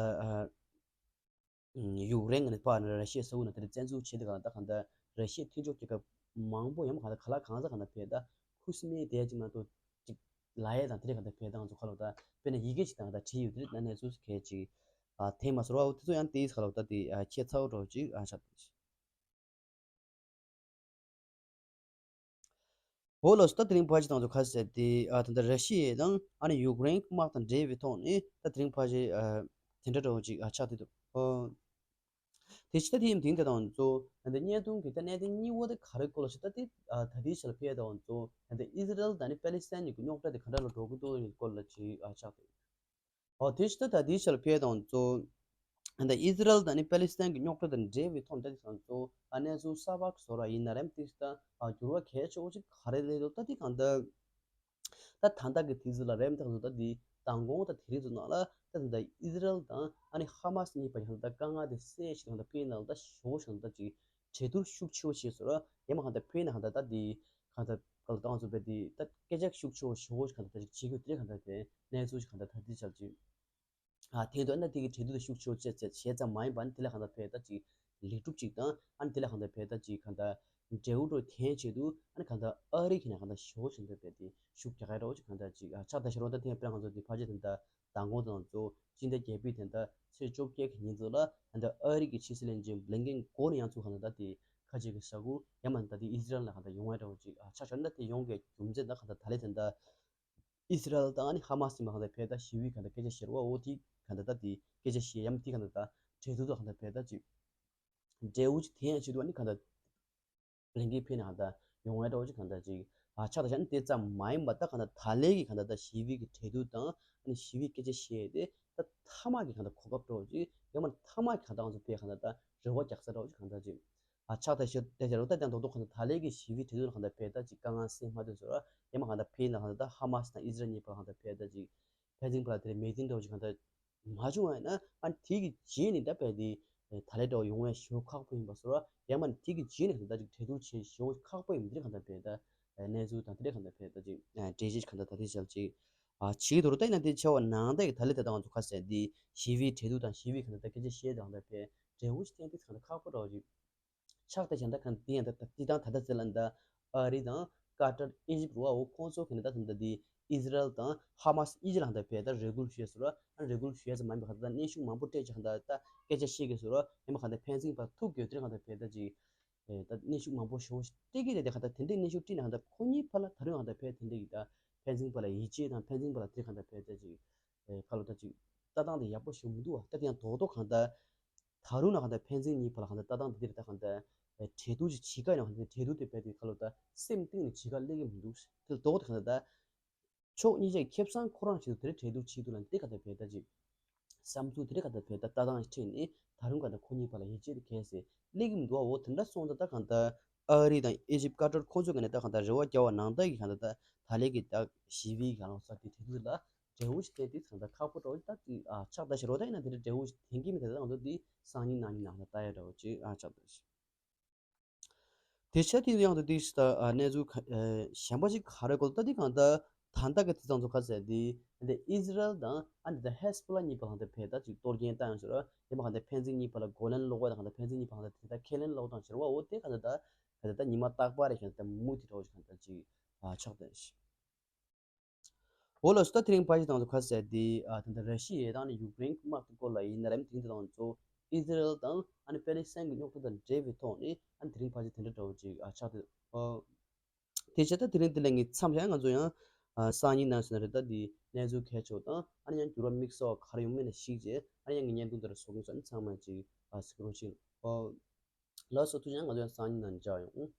ཡུཀ་རེན་ནས་པ་ནས་ར་ཤི་ཡ་ས་འུ་ན་དེར་བཙན་འཛུལ་བྱེད་དེ་གང་ལྟར་གང་ལྟར་ར་ཤི་ཡ་མཐུན་ཕྱོགས་རྒྱལ་ཁབ་མང་པོ་ཡང་གང་ལྟར་ག་ལ་གང་ས་གང་ལྟར་བས་ད་ཁུ་སིམ་མེ་དེ་ཅིག་མ་གཏོགས་ཅིག་ལ་ཡ་དང་དེ་རེ་གང་ལྟར་བས་ད་ང་ཚོ་ཁ་ལོ་ད་དཔེར་ན་ཡི་གེ་ཅིག་དང་གང་ལྟར་བྲིས་ཡོད་དེ་རེད་ན་གནས་ཚུལ་གལ་ཅིག་ཨ་ཐེངས་མ་ཟོར་བ་འོ་དེ་ཚོ་ཡང་དེའི་ཁ་ལོ་ད་དེ་ཨ་ཁྱེད་ཚ་བོ་འགྲོ་ཅིག་ཨ་ཆགས་དེ་ཅིག་འོ་ལོ་སོ་ད་དེ་རིང་ཕ་ཅི་དང་ཚོ་ཁ་ཟེར་དེ་ཨ་ད་ལྟ་ར་ཤི་ཡ་དང་ཨ་ནི་ཡུཀ་རེན་དམག་དང་འབྲེལ་བའི་ཐོག་ནས་ད་དེ་རིང་ཕ་ཅི་ཨ་དེ་འདྲ་འགྲོ་ཅིག་ཨ་ཆགས་དེ་འདུག་ཨོ། དེ་ཕྱི་ད་དེ་ཡིན་དེང་དེ་དང་ཚོ་ད་ལྟ་བརྙན་ཐུང་གི་ད་གནད་དོན་གཉིས་པོ་དེ་ག་རེ་སྐོར་ལ་ཞིག་ད་དེ་ཨ་ད་དེའི་ཆ་ལ་ཕེ་དང་ཚོ་ད་ལྟ་ཨི་ཟི་རལ་དང་ནི་པེ་ལི་སི་ཐན་གཉིས་ཀྱི་རྙོག་དྲ་དེ་ག་འདྲ་ལ་འགྲོ་གི་འདུག་ཡིན་སྐོར་ལ་ཅིག་ཨ་ཆགས་དེ། ཨོ་དེ་ཕྱི་ད་ད་དེའི་ཆ་ལ་ཕེ་དང་ཚོ་ད་ལྟ་ཨི་ཟི་རལ་དང་ནི་པེ་ལི་སི་ཐན་གྱི་རྙོག་དྲ་དང་འབྲེལ་བའི་ཐོག་ད་དེ་དང་ཚོ་ཨ་གནས་ཚུལ་གསར་པ་བཟོ་ར་ཡིན་ན་རེམ་དེ་ད་ཨ་འགྱུར་བ་གལ་ཆེ་བོ་ཅིག་ག་རེ་ལས་འདུག་ད་དེ་གང་ད། ད་ད་ལྟ་གི་དུས་ཚོད་ལ་རེམ་ཐག་ཏུ་ད་འདི་མདང་དགོང་ད་དེ་རིང་ཚོ་ནང་ལ་ད་ད་ཨི་ཟི་རལ་དང་ཨ་ནི་ཧ་མ་སི་གཉིས་བར་གྱི་ད་དཀའ་ངལ་དེ་སེལ་ཞིག་ད་ཕེ་ནང་ད་ཞོ་ཞིག་ད་ཅིག་གྲོས་བསྡུར་ཤུགས་ཆེ་བོ་བྱས་སོ་ར་ཡ་མ་གང་ད་ཕེ་ནང་གང་ད་ད་འདི་གང་ད་གང་ད་ང་ཚོ་བས་འདི་ད་སྐད་ཆ་ཤུགས་ཆེ་བོ་ཞོ་ཞིག་གང་ད་ད་ཅིག་བྱེད་དགོས་དེ་གང་ད་དེ་གནས་ཚུལ་ཞིག་གང་ད་ད་འདི་ཆ་ཅིག་ཨ་དེ་དོན་ན་དེ་གི་གྲོས་བསྡུར་དེ་ཤུགས་ཆེ་བྱས་བྱས་ཙམ་མ་ཡིན་པ་ནི་དེ་ལ་གང་ལྟར་ཕེ་ད་ཅིག་ལེགས་གྲུབ་ཅིག་དང་ཨ་ནི་དེ་ལ་གང་ལྟར་ཕེ་ད་ཅིག་གང་ལྟར་འབྲས་བུ་འགྲོ་ཐེན་ཆེད་དུ་ཨ་ནི་གང་ལྟར་ཨ་རི་གི་ནས་གང་ལྟར་ཞོ་ཞིག་འདོད་པའི་དེ་ཤུགས་རྒྱག་གི་རོགས་ཅིག་གང་ལྟར་ཅིག་ཨ་ཆགས་ད་ཤ་རོགས་ད་ཐེངས་དཔེར་ན་ང་ཚོ་དེ་ཕ་ཆེ་དེ་ད་མདང་དགོང་དང་ཚོ་སྤྱི་ཟླ་བརྒྱད་པའི་དེ་ད་ཚེས་བཅོ་བརྒྱད་ཀྱི་ཉིན་ཚོ་ལ་གང་ལྟར་ཨ་རི་གི་ཕྱི་སྲིད་བློན་ཆེན་བྷི་ལིན་ཀེན་མགོ་ནས་ཡང་ཚུགས་གང་ལྟར་ད་དེ་ཁ་ཅིག་གི་ས་ཁུལ་ཡ་མ་ད་དེ་ཨི་སི་རལ་ལ་གང་ལྟར་ཡོང་བའི་རོགས་ཅིག་ཨ་ཆགས་ཤ་ད་དེ་ཡོང་གི་རྒྱུ་མཚན་ད་གང་ལྟར་ད་ལེ་དེ་ད། ཨི་སི་རལ་དང་ཨ་ནི་ཧ་མ་སི་ཡིན་པ་གང་ལྟར་ཕེ་ད་ཞི་བའི་གང་ལྟར་སྐད་ཆ་བཤད་རོགས་འོ་དེ་གང་ལྟར་ད་དེ་སྐད་ཆ་བཤད་ཡ་མ་དེ་གང་ལྟར་ད་གྲོས་བསྡུར་དང་གང་ལྟར་ཕེ་ད་ཅིག་འབྲས་བུ་ཅིག་དེ་ཡང་ཆེད་དུ་ཨ་ནི་གང་ལྟར་ལས་འགན་ཕེ་ནས་གང་ལྟར་ཡོང་བའི་འདྲ་བོ་ཅིག་གང་ལྟར་ཅིག་ཨ་ཆགས་ད་ཤ་ནི་དེ་ཙམ་མ་ཡིན་པ་ད་གང་ལྟར་ད་ལས་ཀྱི་གང་ལྟར་ད་ཞི་བའི་གི་གྲོས་བསྡུར་དང་ཨ་ནི་ཞི་བའི་སྐད་ཆ་བཤད་དེ་ད་མཐའ་མ་གི་གང་ལྟར་གོ་སྐབས་འདྲ་བོ་ཅིག་ཡང་མ་མཐའ་མ་གི་གང་ལྟར་ང་ཚོ་ཕེ་གང་ལྟར་ད་རེ་བ་རྒྱག་ས་འདྲ་བོ་ཅིག་གང་ལྟར་ཅིག་ཨ་ཆགས་ད་ཤོད་དེ་ཤ་རུ་ད་ཀྱང་རྡོག་རྡོག་གང་ལྟར་ད་ལས་ཀྱི་ཞི་བའི་གྲོས་བསྡུར་གང་ལྟར་ཕེ་ད་ཅིག་དཀའ་ངལ་སེལ་མ་ཐུབ་ཟེར་བ་ཡང་མ་གང་ལྟར་ཕེ་ན་གང་ལྟར་ད་ཧ་མ་སི་དང་ཨི་སི་རལ་གཉིས་བར་གང་ལྟར་ཕེ་ད་ཅིག་ཕན་ཚུན་བར་ལ་དེ་རེ་མེ་ཏིན་འདྲ་བོ་ཅིག་གང་ལྟར་མ་བྱུང་བ་ཡིན་ན་ཨ་དེ་གི་རྗེས་ནས་ད་ཕེ་དེ་ད་ལས་འདྲ་བོ་ཡོང་བའི་ཞོ་ཁག་པོ་ཡིན་པ་ཟེར་བ་ཡང་མ་དེ་གི་རྗེས་ནས་གང་ལྟར་ད་ཅིག་གྲོས་བསྡུར་བྱེད་ཞོ་ཁག་པོ་ཡིན་པ་དེ་གང་ལྟར་ཕེ་ད་གནས་ཚུལ་དང་དེ་འདྲ་གང་ལྟར་ཕེ་ད་ཅིག་འགྲེལ་བཤད་གང་ལྟར་ད་དེ་ཆ་ཅིག་ཨ་བྱེད་ཀྱི་འདུག་རུ་ད་ཡིན་ན་དེ་ཆེ་བ་ནང་ད་གི་ད་ལས་ད་ད་ང་ཚོ་ཁ་གསལ་དེ་ཞི་བའི་གྲོས་བསྡུར་དང་ཞི་བའི་གང་ལྟར་ད་སྐད་ཆ་བཤད་དང་ད་ཕེ་འབྲས་བུ་ཞིག་བསྟན་དེ་གང་ལྟར་ཁག་པོ་འདྲ་བོ་ཅིག་ཆགས་ཏེ་གཞན་དག་གང་དེ་ཡང་ད་ལྟ་དེ་དང་ད་ལྟ་ཚེ་ལ་འདི་ཨ་རི་དང་ཀ་ཏར་ཨི་ཇིབ་རུ་བ་འོ་ཁོང་ཚོ་གི་ནི་ད་ད་ལྟ་འདི་ཨི་ཟི་རལ་དང་ཧ་མ་སི་ཨི་ཇིབ་ལ་ད་ཕེ་ད་རེ་སྐུལ་ཞུས་སོ་ར་ཨ་རེ་སྐུལ་ཞུས་ཙམ་མ་ཡིན་པ་ག་ད་ད་གནོན་ཤུགས་མང་པོ་སྤྲད་ཅིག་ག་ད་ད་སྐད་ཆ་བཤད་གི་སོ་ར་ཡིན་པ་ག་ད་ཕན་ཚུན་བར་ཐུག་དགོས་དེ་ག་ད་ཕེ་ད་ཅིག་ད་གནོན་ཤུགས་མང་པོ་ཞུ་སྤྲད་གི་རེད་དེ་ག་ད་དེ་འདྲའི་གནོན་ཤུགས་སྤྲད་ན་ག་ད་ཁོ་གཉིས་བར་ལ་ད་རུང་ག་ད་ཕེ་དེ་འདྲ་གི་ད་ཕན་ཚུན་བར་ལ་ཡིད་ཆེས་དང་ཕན་ཚུན་བར་ལ་དེ་ག་ད་ཕེ་ད་ཅིག་ཁ་ལོ་ད་ཅིག་ལྟ་སྟངས་དེ་ཡག་པོ་ཞིག་མི་འདུག་བ། ད་དེ་ཡང་རྡོག་རྡོག་གང་ལྟར་ད་རུང་ན་གང་ལྟར་ཕན་ཚུན་གཉིས་བར་ལ་གང་ལྟར་ལྟ་སྟངས་དེ་འདིར་ད་གང་ལྟར་གྲོས་བསྡུར་ཅིག་བྱེད་ཀ་ཡིན་ན་གང་ལྟར་གྲོས་བསྡུར་དེ་བས་དེ་ཁ་ལོ་ད་སེམས་གཏིང་ནས་བྱེད་ཀ་སླེབས་ཀྱི་མི་འདུག་དེ་རྡོག་རྡོག་གང་ལྟར་ད་ཕྱོགས་གཉིས་ཆ་ཁེ་བཟང་ཁོ་རང་ཞིག་ཏུ་དེ་འདྲ་གྲོས་བསྡུར་བྱེད་དུས་ལ་འདི་གང་ལྟར་བས་ད་ཅིག་བསམ་ཚུལ་དེ་འདྲ་གང་ལྟར་བས་ད་ལྟ་སྟངས་ཤིག་ཁྲིད་ནས་ད་རུང་གང་ལྟར་ཁོ་གཉིས་བར་ལ་ཡིད་ཆེས་དེ་གལ་སྲིད་སླེབས་ཀྱི་མི་འདུག་བ། འོ་དེ་འདྲ་སོང་ཙང་ད་གང་ལྟར་ཨ་རི་དང་ཨི་ཇིབ་ཀ་ཏར་ཁོ་ཚོ་གི་ནས་ད་གང་ལྟར་རེ་བ་རྒྱག་པ་ནང་ལྟར་གྱི་གང་ལྟར་ད་ད་ལས་ཀྱི་ད་ཞི་བའི་གང་ལྟར་ས་དེ་གྲོས་བསྡུར་ལ། འབྲས་བུ་ཞིག་བསྟན་ཏེ་ཚང་ད་ཁག་པོ་འདྲ་བོ་ཞིག་ད་ཅིག་ཨ་ཆགས་ད་ཞེ་རོ་ད་ཡིན་ན་དེ་འདྲ་འབྲས་བུ་ཞིག་ཐེན་གྱི་མི་དེ་ད་ང་ཚོ་འདི་སང་ཉིན་གནངས་ཉིན་ནང་ལ་ལྟ་ཡ་འདྲ་བོ་ཅིག་ཨ་ཆགས་ད་ཞིག་དེ་ཆ་དེ་ཡང་དུ་དེ་ཞིག་ད་ཨ་གནས་ཚུལ་ག་ཨ་གཞན་པ་ཞིག་ག་རེ་གོ་ད་འདི་གང་ད་ད་ལྟ་གི་དེ་ཚང་ཚོ་ཁ་ཟེར་དེ་འདི་ཨི་ཟི་རལ་དང་ཨ་འདི་ད་ཧེ་སི་པོ་ལ་གཉིས་པ་གང་ད་ཕེ་ད་ཅིག་གཏོར་སྐྱོན་བཏང་ཡོང་ཟེར་ར་ཡིན་པ་གང་ད་ཕན་ཚུན་གཉིས་བར་ལ་གོ་ལན་སློག་པ་དང་གང་ད་ཕན་ཚུན་གཉིས་བར་གང་ད་དེ་ད་ཁས་ལེན་སློག་དང་ཟེར་བ་འོ་དེ་གང་ད་ད་གང་ད་ད་ཉི་མ་རྟག་པ་རེ་གང་ད་མུ་མཐུད་འདྲ་བོ་ཞིག་གང་ད་ཅིག་ཨ་ཆགས་ད་ཞིག་འོ་ལགས་སོ། ད་དེ་རིང་ཕལ་ཆེར་དང་ཚོ་ཁ་གསལ་དེ་ཨ་ད་ལྟ་ར་ཤི་ཡའི་དང་ནི་ཡུཀ་རེན་དམག་གི་སྐོར་ལ་ཡིན་ན་རེད། དེ་རིང་དེ་དང་ཚོ་ཨི་ཟི་རལ་དང་ཨ་ནི་པེ་ལི་སི་ཐན་གྱི་རྙོག་དྲ་དང་འབྲེལ་བའི་ཐོག་ནས་ཨ་ནི་དེ་རིང་ཕལ་ཆེར་དེ་འདྲ་འདྲ་བོ་ཅིག་ཨ་ཆགས་འདུག་ཨ། དེ་བྱས་ད་དེ་རིང་འདི་ལ་ངས་མཚམས་བཞག་ང་ཚོ་ཡང་ཨ་སང་ཉིན་ནང་ཟེར་ན་རེད། ད་འདི་གནས་ཚུལ་གལ་ཆེ་བ་དང་ཨ་ནི་ཡང་འགྱུར་བ་དམིགས་བསལ་བ་ག་རེ་ཡོང་མིན་ལ་གཞིགས་བྱས་ཨ་ནི་ཡང་ངས་བརྙན་ཐུང་འདི་ལ་བཟོ་གི་ཡིན་ས། ཨ་ནི་ཚང་མ་ཅིག་ཨ་གཟིགས་རོགས་བྱེད། ཨོ་ལགས་སོ། ཐུགས་རྗེ་ཆེ། ང་ཚོ་ཡང་སང་ཉིན་ནང་མཇལ་ཡོང་།